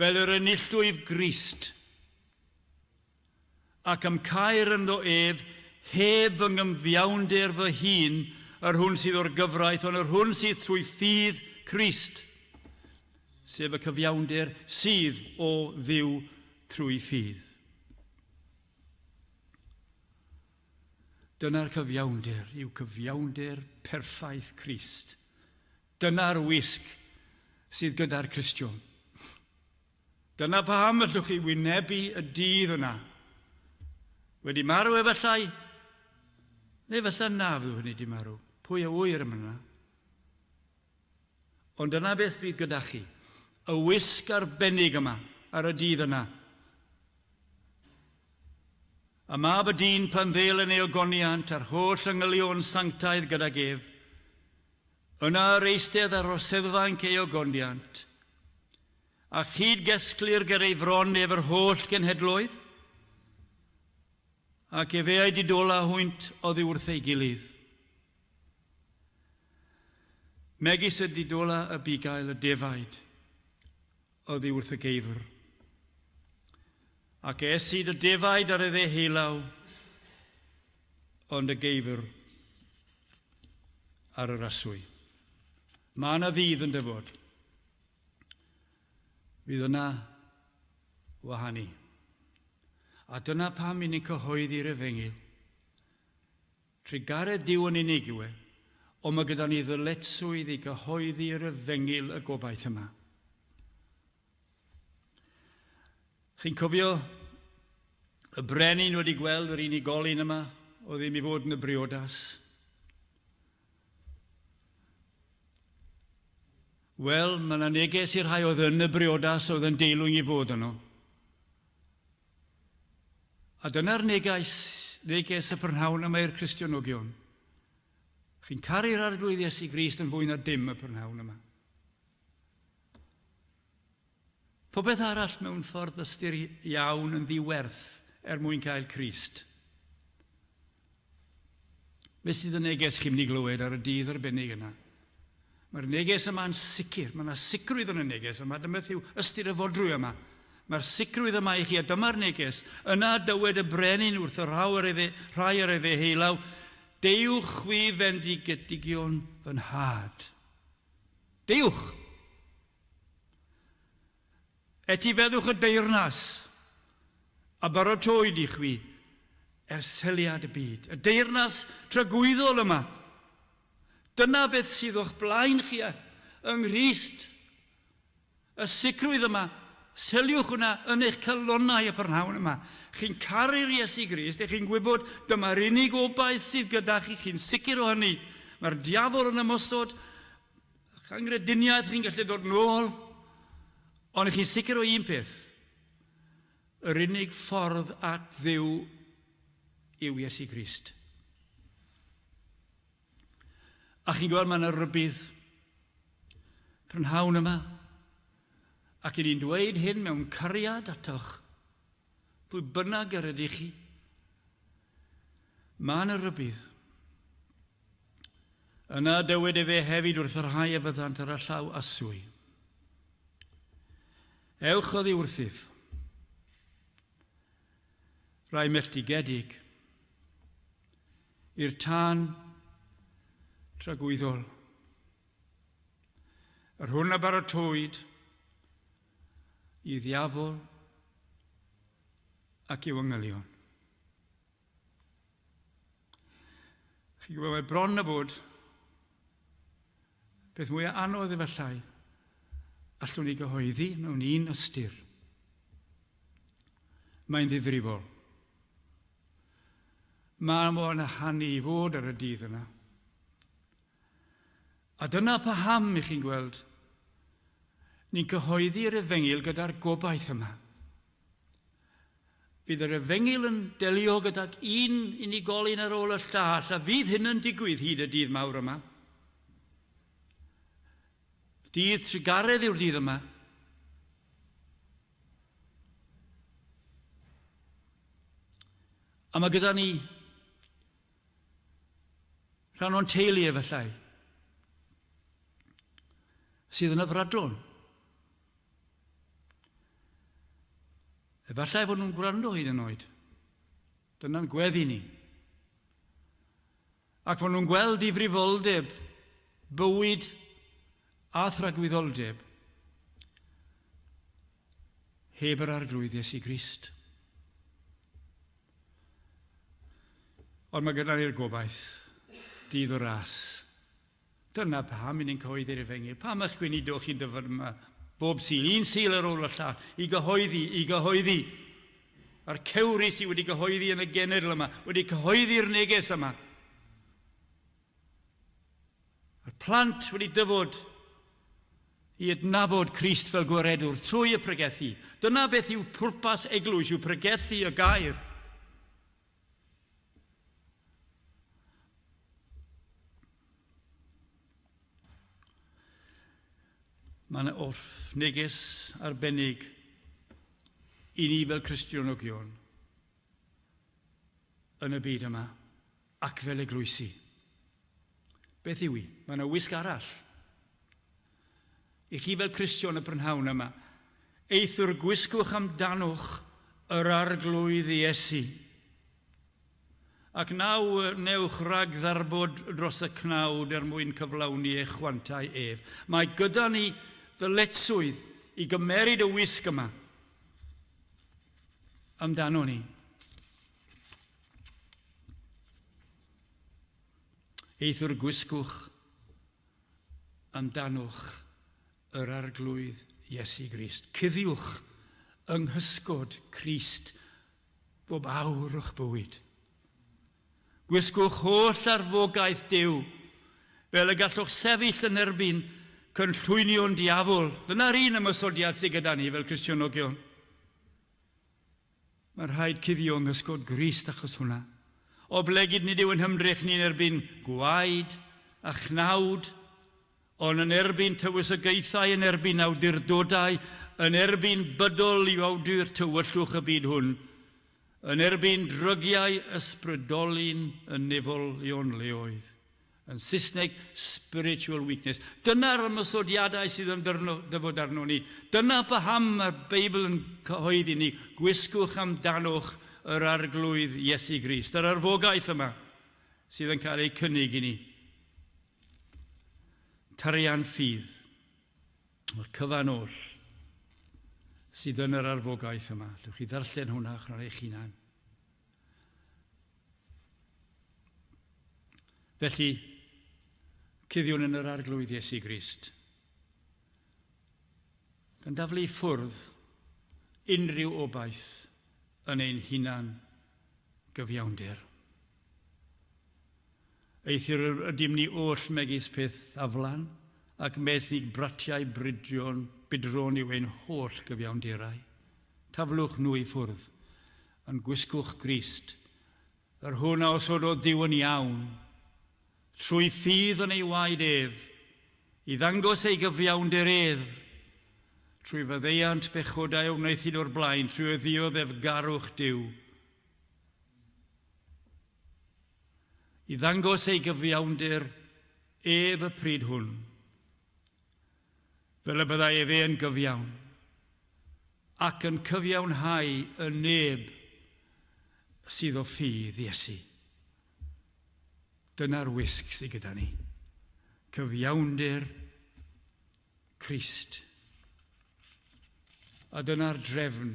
fel yr enillwyf Grist, ac am caer ynddo ef, heb fy nghyfiawnder fy hun, yr hwn sydd o'r gyfraith, ond yr hwn sydd trwy ffydd Crist, sef y cyfiawnder sydd o Dduw trwy ffydd. Dyna'r cyfiawnder yw cyfiawnder perffaith Crist. Dyna'r wisg sydd gyda'r Cristion. Dyna paham allwch chi wynebu y dydd yna. Wedi marw efallai, neu efallai na fyddwch chi wedi marw. Pwy a ŵyr am yna? Ond dyna beth fydd gyda chi, y wisg arbennig yma ar y dydd yna. A mab y dyn pan ddêl yn ei ogoniant a'r holl angylion sanctaidd gydag ef, yna yr eistedd ar orseddfanc ei ogoniant, a chyd-gesglir ger ei fron ef yr holl genhedloedd, ac efe a'i didola hwynt oddi wrth ei gilydd. Megis y didola y bugail y defaid oddi wrth y geifr. Ac esid y defaid ar ei ddeheulaw, ond y geifr ar yr aswy. Mae yna ddydd yn dyfod. Fydd yna wahanu. A dyna pam i ni'n cyhoeddi'r efengyl. Trugaredd Duw yn unig yw e, ond mae gyda ni ddyletswydd i gyhoeddi'r efengyl y gobaith yma. Chi'n cofio y brenin wedi gweld yr unigolyn yma oedd ddim i fod yn y briodas? Wel, mae yna neges i'r rhai oedd yn y briodas oedd yn deilwng i fod yno. A dyna'r neges, neges y prynhawn yma i'r Cristionogion. Chi'n caru'r Arglwydd Iesu Grist yn fwy na dim y prynhawn yma. Popeth arall mewn ffordd ystyr iawn yn ddiwerth er mwyn cael Crist. Beth sydd y neges chi'n mynd i glywed ar y dydd arbennig yna? Mae'r neges yma'n sicr, mae yna sicrwydd yn y neges yma, dyma beth yw ystyr y fodrwy yma. Mae'r sicrwydd yma i chi, a dyma'r neges. Yna dywed y brenin wrth y rhaw ar ei dde, rhai ar ei ddeheulaw, Deuwch chwi fendigedigion fy nhad. Deuwch! Etifeddwch y deyrnas a baratowyd i chwi ers seliad y byd. Y deyrnas tragwyddol yma. Dyna beth sydd o'ch blaen chi yng Nghrist. Y sicrwydd yma, seliwch hwnna yn eich calonnau y prynhawn yma. Chi'n caru'r Iesu Grist, ych chi'n gwybod dyma'r unig obaith sydd gyda chi, chi'n sicr o hynny. Mae'r diafol yn ymosod, Anghrediniaeth, chi'n gallu dod nôl, ond chi'n sicr o un peth. Yr unig ffordd at Dduw yw Iesu Grist. A chi'n gweld mae yna rybudd prynhawn yma. Ac i ni'n dweud hyn mewn cariad atoch, pwy bynnag yr ydych chi. Mae yna rybudd. Yna dywed efe hefyd wrth y rhai a fyddant ar y llaw aswy. Ewch oddi wrthyf, rai melltigedig, i'r tân tragwyddol. Yr hwn a baratowyd i ddiafol ac i'w angylion. Chi'n gwybod, mae bron a bod peth mwyaf anodd efallai allwn ni gyhoeddi mewn un ystyr. Mae'n ddifrifol. Mae mor hanu i fod ar y dydd yna. A dyna paham, i chi'n gweld, ni'n cyhoeddi'r efengyl gyda'r gobaith yma. Fydd yr efengyl yn delio gydag un unigolyn ar ôl y llall, a fydd hyn yn digwydd hyd y dydd mawr yma. Dydd trugaredd yw'r dydd yma. A mae gyda ni rhan o'n teulu efallai sydd yn afradlon. Efallai fod nhw'n gwrando hyd yn oed. Dyna'n gweddi ni. Ac fod nhw'n gweld difrifoldeb bywyd a thragwyddoldeb heb yr Arglwydd Iesu Grist. Ond mae gyda ni'r gobaith, dydd o ras. Dyna pam i ni'n cyhoeddi'r efengyl. Pam eich gweinidog chi'n dyfod yma bob Sul, un Sul ar ôl y llall, i gyhoeddi, i gyhoeddi. A'r cewri sydd wedi gyhoeddi yn y genedl yma, wedi cyhoeddi'r neges yma. A'r plant wedi dyfod i adnabod Crist fel gwaredwr trwy y pregethu. Dyna beth yw pwrpas eglwys, yw pregethu y gair. Mae yna wrth neges arbennig i ni fel Cristionogion yn y byd yma ac fel eglwysi. Beth yw i? Mae yna wisg arall. I chi fel Cristion y prynhawn yma, eithr gwisgwch amdanwch yr Arglwydd Iesu. Ac naw newch rag ddarbod dros y cnawd er mwyn cyflawni eich chwantau ef. Mae gyda ni ddyletswydd i gymeryd y wisg yma amdano ni. Eithr gwisgwch amdanwch yr Arglwydd Iesu Grist. Cuddiwch yng nghysgod Crist bob awr o'ch bywyd. Gwisgwch holl arfogaeth Duw, fel y gallwch sefyll yn erbyn cynllwynion diafol. Dyna'r un ymosodiad sydd gyda ni fel Cristionogion. Mae'n rhaid cuddio yng nghysgod Grist achos hwnna. Oblegid nid yw yn hymdrech ni'n erbyn gwaed a chnawd, ond yn erbyn tywysogaethau, yn erbyn awdurdodau, yn erbyn bydol i awdur tywyllwch y byd hwn, yn erbyn drygiau ysbrydolyn y nefolion leoedd. Yn Saesneg, spiritual weakness. Dyna'r ymosodiadau sydd yn dyfod arno ni. Dyna paham mae'r Beibl yn cyhoeddi ni, gwisgwch amdanwch yr Arglwydd Iesu Grist, yr arfogaeth yma sydd yn cael ei cynnig i ni. Tarian ffydd, o'r cyfan oll sydd yn yr arfogaeth yma. Allwch chi ddarllen hwnna ar eich hunan. Felly, cuddiwn yn yr Arglwydd Iesu Grist. Gan daflu i ffwrdd unrhyw obaith yn ein hunan gyfiawnder. Eithr yr ydym ni oll megis peth aflan, ac mesnig bratiau brydrion, budron yw ein holl gyfiawnderau. Taflwch nhw i ffwrdd, ond gwisgwch Grist, yr hwn a osododd Duw yn iawn, Trwy ffydd yn ei waed ef, i ddangos ei gyfiawnder ef, trwy faddeuant pechodau a wnaethid o'r blaen, trwy y ddioddefgarwch Duw. I ddangos ei gyfiawnder ef y pryd hwn, fel y byddai efe yn gyfiawn, ac yn cyfiawnhau y neb sydd o ffydd Iesu. Dyna'r wisg sydd gyda ni. Cyfiawnder Crist. A dyna'r drefn.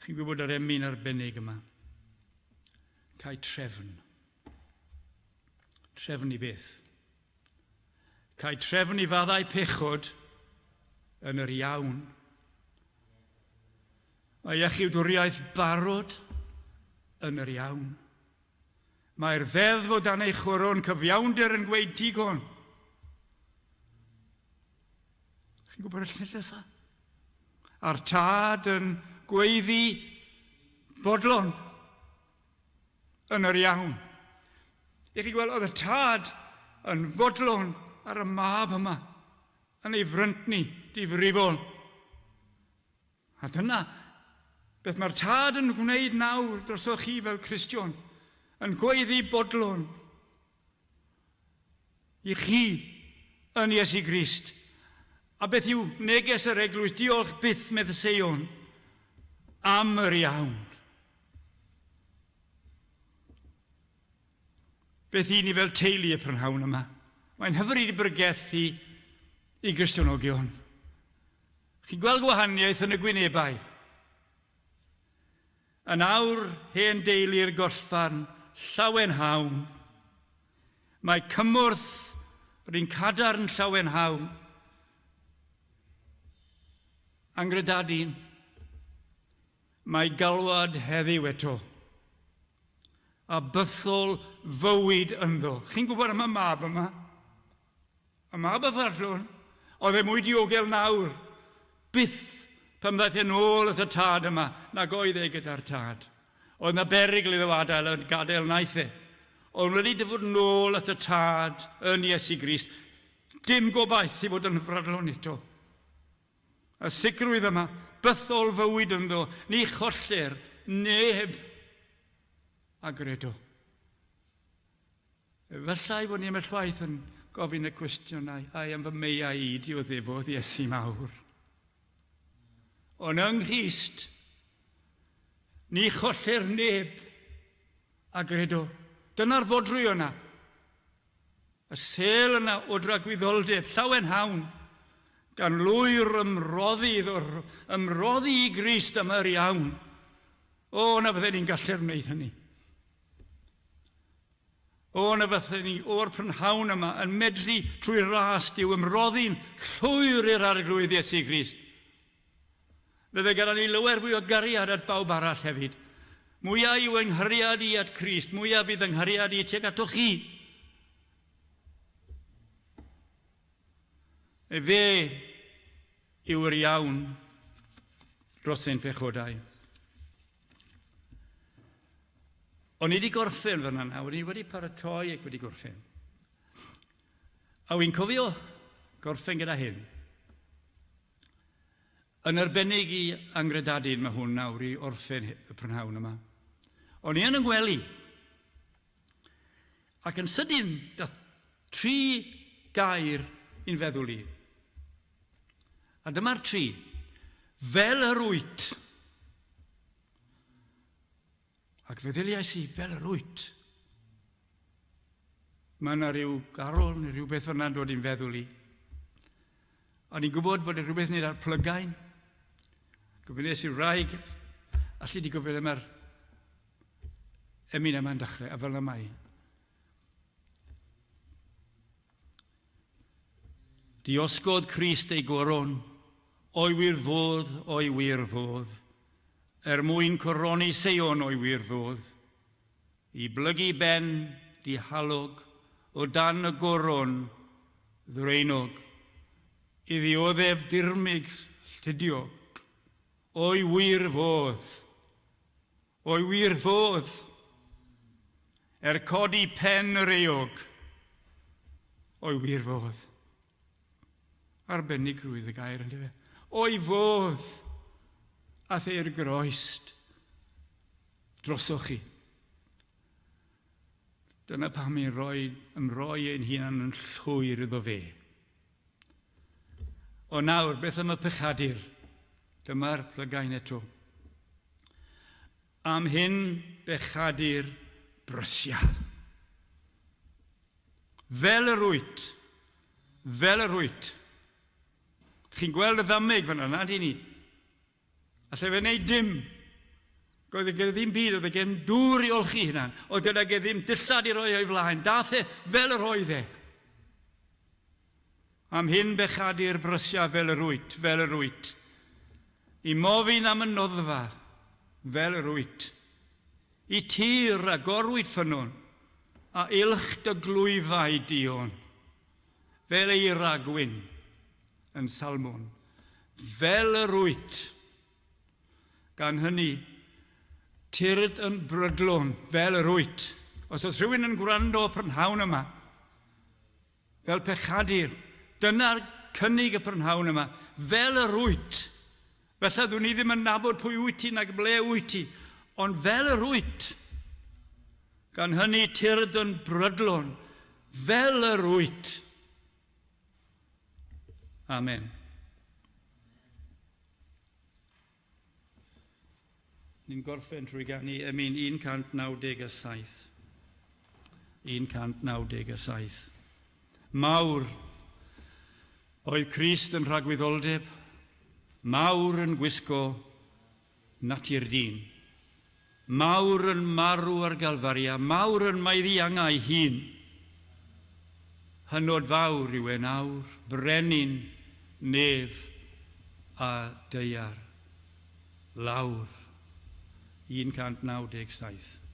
Chi'n gwybod yr emyn arbennig yma. Cael trefn. Trefn i beth? Cael trefn i faddau pechod yn yr iawn. Mae iechydwriaeth barod yn yr iawn. Mae'r ddeddf o dan ei choron cyfiawnder yn gweud digon. Chi'n gwybod y llinell nesaf? A'r tad yn gweiddi bodlon yn yr iawn. I chi gweld, oedd y tad yn fodlon ar y mab yma, yn ei fryntni difrifol. A dyna beth mae'r Tad yn gwneud nawr drosoch chi fel Cristion, yn gweiddi bodlon i chi yn Iesu Grist. A beth yw neges yr eglwys? Diolch byth, medd Seion, am yr iawn. Beth i ni fel teulu y prynhawn yma? Mae'n hyfryd i brygethu i Gristionogion. Chi'n gweld gwahaniaeth yn y gwynebau. Yn awr, hen deulu'r gollfarn, llawenhawn. Mae cymorth yr un cadarn llawenhawn. Angredadun, mae galwad heddiw eto. A bythol fywyd ynddo. Chi'n gwybod am y mab yma? Y mab a farlwn, oedd e mwy diogel nawr byth pan ddaeth e'n ôl at y tad yma nag oedd e gyda'r tad. Oedd na berygl iddo adael yn gadael wnaeth e. Ond wedi dyfod nôl at y tad yn Iesu Grist, dim gobaith i fod yn fradlon eto. Y sicrwydd yma, bythol fywyd ynddo, ni chollir neb a gredo. Efallai fod ni ambell waith yn gofyn y cwestiynau, ai am fy meiau i dioddefodd Iesu mawr? Ond yng Nghrist, ni chollir neb a gredo. Dyna'r fodrwy yna. Y sêl yna o dragwyddoldeb, llawenhawn, gan lwyr ymroddi iddo, ymroddi i Grist am yr iawn. O, na fydden ni'n gallu'r wneud hynny. O, na fydden ni o'r prynhawn yma yn medru trwy ras Duw ymroddi'n llwyr i'r Arglwydd Iesu Grist. Fydde gyda ni lawer fwy o gariad at bawb arall hefyd. Mwyaf yw yng nghariad i at Crist, mwyaf fydd yng nghariad i tuag atoch chi. Efe yw yr iawn dros ein pechodau. O'n i wedi gorffen fyna nawr, o'n i wedi paratoi ac wedi gorffen. A wy'n cofio gorffen gyda hyn. Yn arbennig i angredadun mae hwn nawr i orffen y prynhawn yma. O'n i yn y ngwely. Ac yn sydyn, dath tri gair i'n feddwl i. A dyma'r tri. Fel yr wyt. Ac feddyliais i, fel yr wyt. Mae yna rhyw garol neu rhywbeth fyna'n dod i'n feddwl i. O'n i'n gwybod fod rhywbeth wneud â'r plygain. Gofynnes i'r wraig, allu di gofio le mae'r emyn yma'n dechrau, a fel yna mae. Diosgodd Crist ei goron, o'i wir fodd, o'i wir fodd, er mwyn coroni Seion o'i wir fodd, i blygu ben dihalog o dan y goron ddraenog, i ddioddef dirmyg llidiog, o'i wir fodd, o'i wir fodd. Er codi pen yr euog o'i wir fodd. Arbennigrwydd y gair yn dyfe. O'i fodd a thei'r groest drosoch chi. Dyna pam i'n rhoi, ymroi ein hunan yn llwyr iddo fe. O nawr, beth am y pechadur? Dyma'r plygain eto. Am hyn bechadur brysia. Fel yr wyt, fel yr wyt. Chi'n gweld y ddameg fyna, na dyn ni? Allai fe wneud dim. Oedd e gyda ddim byd, oedd e gen dŵr i olchi hunan, oedd gyda ge ddim dillad i roi o'i flaen, dath e fel yr oedd e. Am hyn bechadur brysia fel yr wyt, fel yr wyt. I mofyn am y noddfa, fel yr wyt. I tir a gorwyd ffynnon, a ylch dy glwyfau duon, fel eira gwyn yn Salmon, fel yr wyt. Gan hynny, tyrd yn brydlon, fel yr wyt. Os oes rhywun yn gwrando y prynhawn yma, fel pechadur, dyna'r cynnig y prynhawn yma, fel yr wyt. Felly ddwn i ddim yn nabod pwy wyt ti nag ble wyt ti, ond fel yr wyt. Gan hynny tyrd yn brydlon, fel yr wyt. Amen. Ni'n gorffen trwy ganu emyn 197. 197. Mawr oedd Crist yn rhagwyddoldeb, mawr yn gwisgo natur dyn. Mawr yn marw ar Galfaria, mawr yn maeddu angau hun. Hynod fawr yw e'n awr, brenin, nef a daear. Lawr. 197.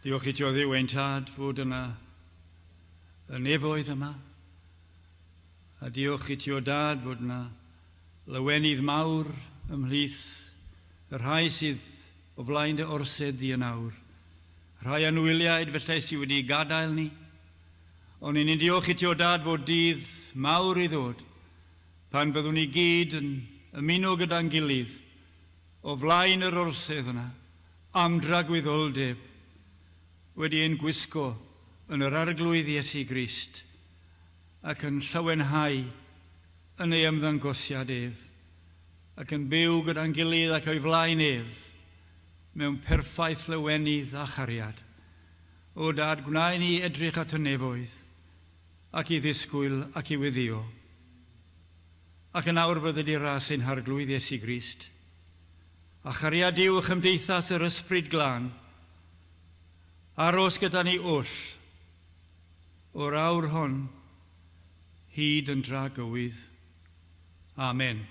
Diolch i ti o Dduw ein Tad fod yna y nefoedd yma. A diolch i ti o Dad fod yna lawenydd mawr ymhlith y rhai sydd o flaen dy orsedd di yn awr. Rhai anwyliaid felly sydd wedi gadael ni. Ond ni'n diolch i ti o Dad fod dydd mawr i ddod pan fyddwn ni gyd yn ymuno gyda'n gilydd o flaen yr orsedd yna am dragwyddoldeb wedi ein gwisgo yn yr Arglwydd Iesu Grist ac yn llawenhau yn ei ymddangosiad ef ac yn byw gyda'n gilydd ac o'i flaen ef mewn perffaith lawenydd a chariad. O Dad, gwna i ni edrych at y nefoedd ac i ddisgwyl ac i weddïo. Ac yn awr bydded i ras ein Harglwydd Iesu Grist, a chariad Duw a chymdeithas yr Ysbryd Glân, aros gyda ni oll, o'r awr hon hyd yn dragywydd. Amen.